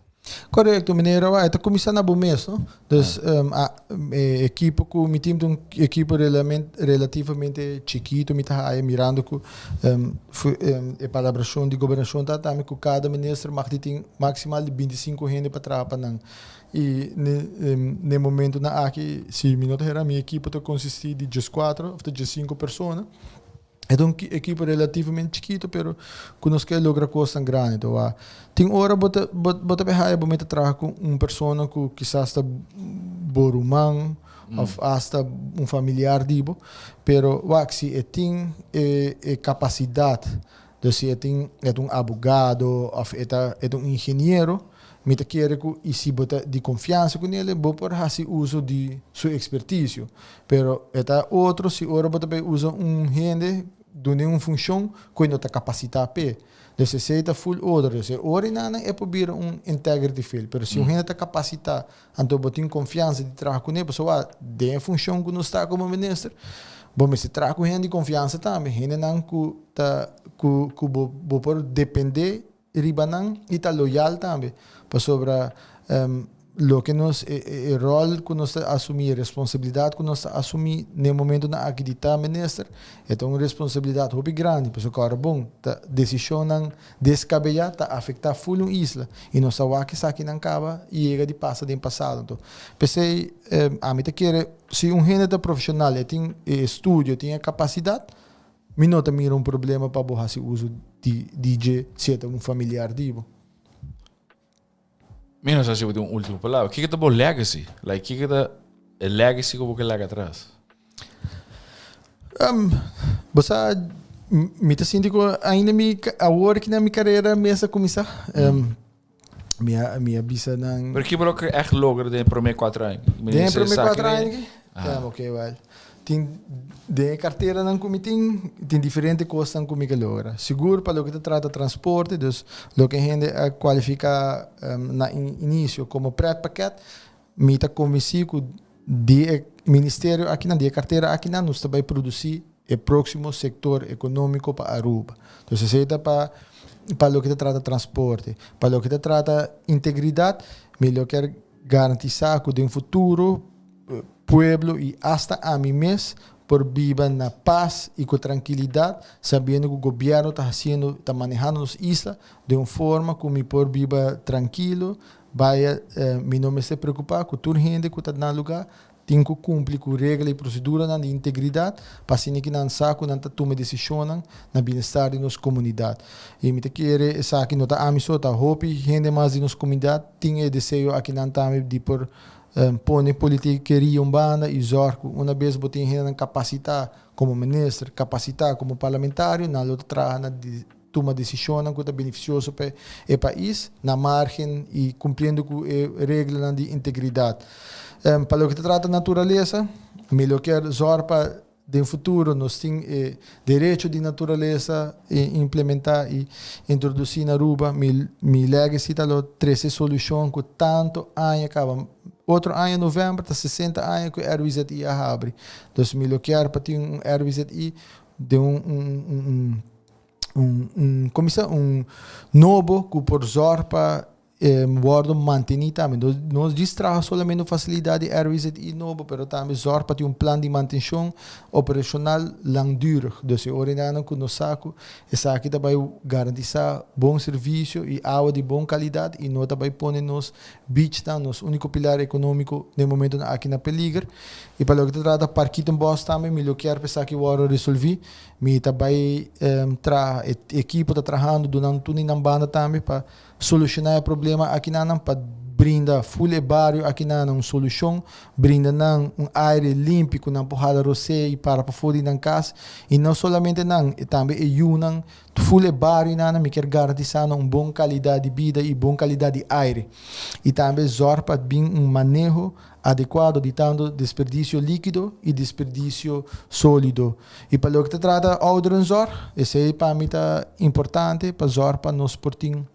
Korekto, meneer Rawa, e ta kuminsá na bo mes, no? Dus, a, e ekipo ku mi tin ta un ekipo relativamente chikito mi ta haya mirando ku e palabrashon di gobernashon ta tambe ku kada minister mag di tin maksimal di bintisinko hende pa traha pa nan. I ne momentonan aki, si mi no ta hera, mi ekipo ta konsistí di dieskuater òf ta diesinku persona. E ta un ekipo relativamente chikito, pero ku nos ke logra kosnan grandi. Enton wak, tin ora bo ta bo ta bay haya bo mester traha ku un persona ku kisas ta bo ruman òf asta un familiar di bo, pero wak si e tin e e kapasidat, dus si e tin e ta un abogado òf e ta e ta un ingeniero, Mi ta kere ku i si bo ta di konfiansa ku nele, bo por hasi uso di su ekspertisio. Pero e ta otro si ora bo ta bai usa un hende dun'e un funshon ku e no ta kapasitá p'e. Dus esei ta ful otro. Dus e ora einan e por bira un integrity fail. Pero si un hende ta kapasitá, anto bo tin konfiansa di traha kuné, pasobra den e funshon ku nos ta komo minister, bo mester traha ku hende di konfiansa tambe, hendenan ku ta ku ku bo bo por dependé riba nan i ta loyal tambe, pasobra loke nos e ròl ku nos ta asumí, e responsabilidat ku nos ta asumí na e momentunan aki di ta minister, e ta un responsabilidat hopi grandi, pasobra kòrda bon, ta desishonnan deskabeyá ta afektá ful un isla i nos ta wak esakinan kaba i yega di pasa den pasado. Anto, p'esei ami ta kere si un hende ta profeshonal, e tin e estudio, e tin e kapasidat, Mi no ta mira un problema pa bo hasi uso di di dje si e ta un familiar di bo. Mi no sa si bo tin un ultimo palabra. Kiko ta bo legacy? Like kiko ta e legacy ku bo ke laga atras? Bo sa mi ta sinti ku ainda mi awor ki na mi karera mes a kuminsá. Mi a mi a bisa nan. Pero kiko bo lo ke ègt logra den e promé kuater aña? Den e promé kuater aña aki? Ah. Oké, wèl. Tin den e karteranan ku mi tin, tin diferente kosnan ku mi ke logra. Sigur pa loke ta trata transporte, dus loke hende a kualifiká na inisio komo pretpakket, mi ta konvensí ku di e ministerio akinan, di e kartera akinan nos ta bai produsí e próksimo sektor ekonómiko pa Aruba. Entonces esei ta pa pa loke ta trata transporte. Pa loke ta trata integridat, mi lo kier garantisá ku den futuro pueblo i asta ami mes. por biba na pas y cu trankilidad, sabiendo cu gobierno ta haciendo, ta manehando nos isla den un forma cu mi por biba trankilo, baya mi no mester preocupa cu tur hende cu ta na lugar tin cu cumpli cu regla y proceduranan di integridad pa asina ki nan sa cu nan ta tuma decisionnan na bienestar di nos comunidad. Y mi ta kere esaki no ta ami so, ta hopi hende mas di nos comunidad tin e deseo akinan tambe di por Pone politikeria un banda y zorg cu una bes bo tin hendenan capacita como minister, capacita como parlamentario, nan lo ta traha na tuma decisionnan cu ta beneficioso pa e pais, na margen y cumpliendo cu e reglanan di integridad. Pa loke ta trata naturalesa, mi lo kier zorg pa Den futuro nos tin e derecho di naturalesa implementa y introduci na Aruba. Mi mi legacy ta lo trece solucion cu tanto aña caba. Otro aña november ta 60 aña cu e RWZI a habri. Dus mi lo kier pa tin un RWZI den un un un un un como bisa un nobo cu por zorg pa E wordo mantení tambe. Nos no djis traha solamente un facilidad di RWZI nobo, pero tambe zorg pa tin un plan di mantencion operacional langdurig. Dus e ora nan cu nos sa cu esaki ta bay garantisa bon servicio y awa di bon calidad y no ta bay pone nos beachnan, nos unico pilar economico den momentonan aki na peliger. Y pa loke ta trata Parkietenbos tambe mi lo kier pa esaki wordo resolvi. Mi ta bay traha, e ekipo ta trahando dunando tur di nan banda tambe pa Solushoná e problema akinanan pa brinda ful e bario akinanan un solushon, brinda nan un aire limpi ku nan por hala rosé i para pafó di nan kas. I no solamente nan, e tambe e yunan, ful e barionan mi kier garantisá nan un bon kalidat di bida i bon kalidat di aire. I tambe zòrg pa bin un maneho adekuado di tantu desperdisio líkido i desperdisio sólido. I pa loke ta trata ouderenzorg, esei pa mi ta importante pa zòrg pa nos por tin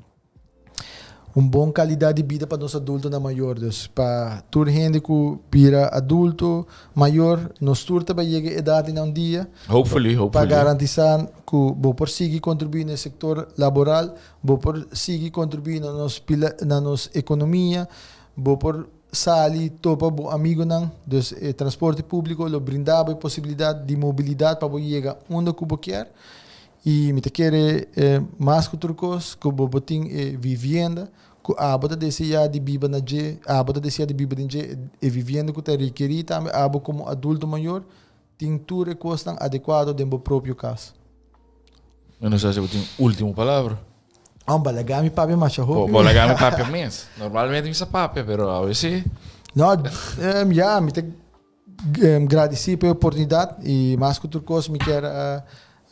un bon kalidat di bida pa nos adultonan mayor. Dus pa tur hende ku bira adulto mayor, nos tur ta bai yega e edat di nan un dia. Hopefully, Pa hopefully. garantisá ku bo por sigui kontribuí na e sektor laboral, bo por sigui kontribuí na nos pila, na nos ekonomia, bo por Sali topa bo amigonan, dus e transporte publico lo brinda bo e posibilidad di mobilidad pa bo yega unda cu bo kier. Y mi ta kere mas cu tur cos cu bo bo tin e vivienda cu abo ta desea di biba na dje, abo ta desea di biba den dje, e vivienda cu ta rekeri tambe abo como adulto mayor tin tur e cosnan adecuado den bo propio cas. Mi no sa si bo tin ultimo palabra. Oh, bo laga mi papia masha hopi. Bo laga mi papia mes. Normalmente mi sa papia, pero awe si. No, um, ja, mi ta um, gradeci pa e oportunidad y mas cu tur cos mi kier uh,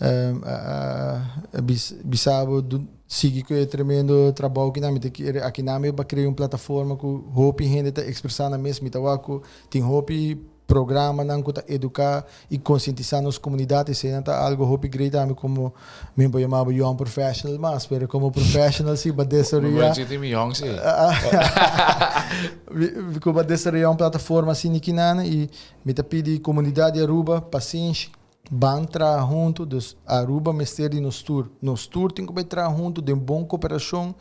um, uh, uh, bis, bisa bo sigui cu e tremendo trabou ki nan. Mi ta kere aki nan mi ba crea un plataforma cu hopi hende ta expresa nan mes. Mi ta wak cu tin hopi Programanan ku ta eduká i konsientisá nos komunidat, eseinan ta algu hopi great ami komo, mi no por yama bo young professional mas, pero komo professional si bo a desaroyá. Mi sinti mi young si. Ku bo a desaroyá un plataforma asina kinan i mi ta pidi komunidat di Aruba pasenshi, ban traha huntu, dus Aruba mester di nos tur, nos tur tin ku bai traha huntu den bon koperashon,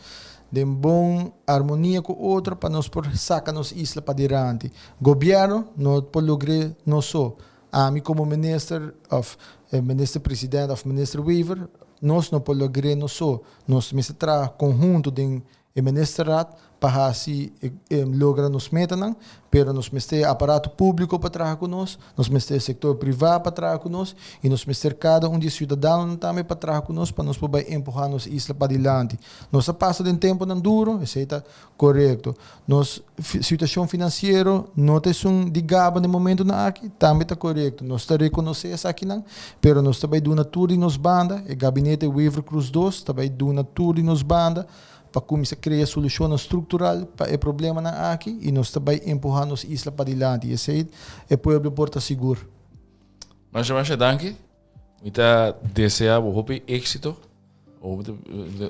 den bon armonia ku otro pa nos por saka nos isla padilanti. Gobierno no por logr'é nos so. Ami komo minister òf minister president òf minister Wever nos no por logr'é nos so. Nos mester traha konhunto den e ministerraad pa hasi logra nos metanan, pero nos mester e aparato públiko pa traha ku nos, nos mester e sektor privá pa traha ku nos i nos mester kada un di e siudadanonan tambe pa traha ku nos pa nos por bai empuhá nos isla padilanti. Nos a pasa den tempunan duro, esei ta korekto. Nos situashon finansiero no ta esun di gaba den momentunan aki, tambe ta korekto. Nos ta rekonosé esakinan, pero nos ta bai duna tur di nos banda, e gabinete Wever-Croes dos ta bai duna tur di nos banda pa kuminsá krea solushonnan struktural pa e problemanan aki i nos ta bai empuhá nos isla padilanti. Esei e pueblo por ta sigur. Masha masha danki. Mi ta desea bo hopi éxito.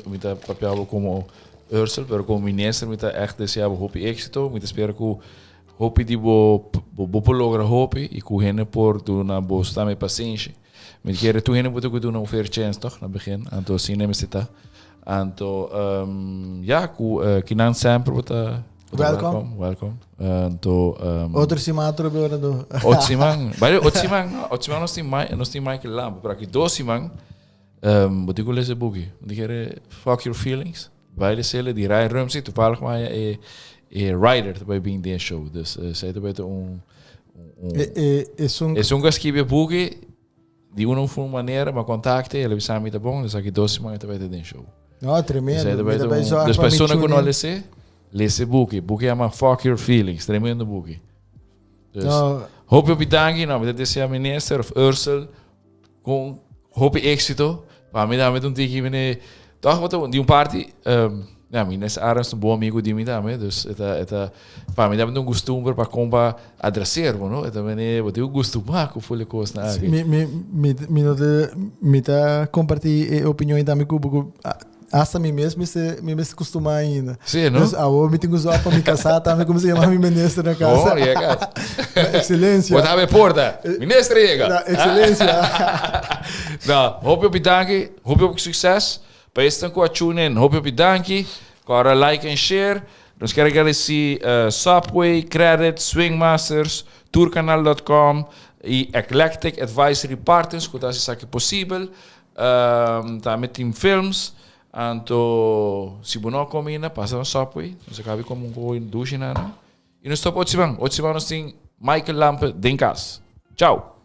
Mi ta papia bo como Ursel, pero como minister mi ta echt desea bo hopi éxito. Mi ta spera ku hopi di bo bo por logra hopi i ku hende por duna bo tambe pasenshi. Mi kere tur hende por ta ku duna un fair chance toch na begin. Anto asina mester ta. Anto um, ja, ku uh, kinan semper bo ta. Welcome. Welcome. Anto Otro siman atrobe ora do. Otro siman. By the way, otro siman, no, otro siman nos tin nos tin Michael Lamb, pero aki dos siman bo tin ku lesa e buki. Bo tin kere Fuck Your Feelings. Bai lesele di Ryan Rumsey, toevallig maya e e writer ta bai bin den e show. Dus esei ta bai ta un un E e esun Esun ku a skibi e buki Di un of un manera m'a contacte, el a bisa mi ta bon, dus aki dos siman e ta bai ta den show. No, tremendo. Dus Mi ta bai zorg Dus pa mi persona ku tune no in. lese, lese buki. Buki yama Fuck Your Feelings, tremendo buki. Dus No. hopi hopi danki, no, mi ta desea minister of Ursel kon hopi éxito. Pa mi tambe ta un tiki mene, toch bo ta di un parti, ja, mi nes Arends ta un bon amigo di mi tambe, dus e ta, e ta, pa mi tambe ta un gustumber pa kon pa adraser bo, no? E ta mene, bo tin ku gustumá ku ful e kosnan aki. Mi, mi, mi, mi no ta, mi ta kompartí e opinion ei tambe ku bo, ku hasta mi mes mester, mi mester kustumá ainda. Sí, no? Dus awor mi tin ku zorg pa mi kasá tambe kuminsá yama mi minister na kasa. Oh, yega. Excelencia. Bo ta abre porta. Minister yega. Na, excelencia. No, hopi hopi danki, hopi hopi succes. Pa esnan cu a tune in, hopi hopi danki. Cora like en share. Nos kier agradeci Subway, Credit, Swingmasters, Tourcanal.com y Eclectic Advisory Partners cu ta haci esaki posibel. Tambe Team Films. Anto si bo no a come ainda, pasa na Subway. Nos a cabi come un coco dushi na nan. Y nos topa otro siman. Otro siman nos tin Michael Lampe den cas. Chao!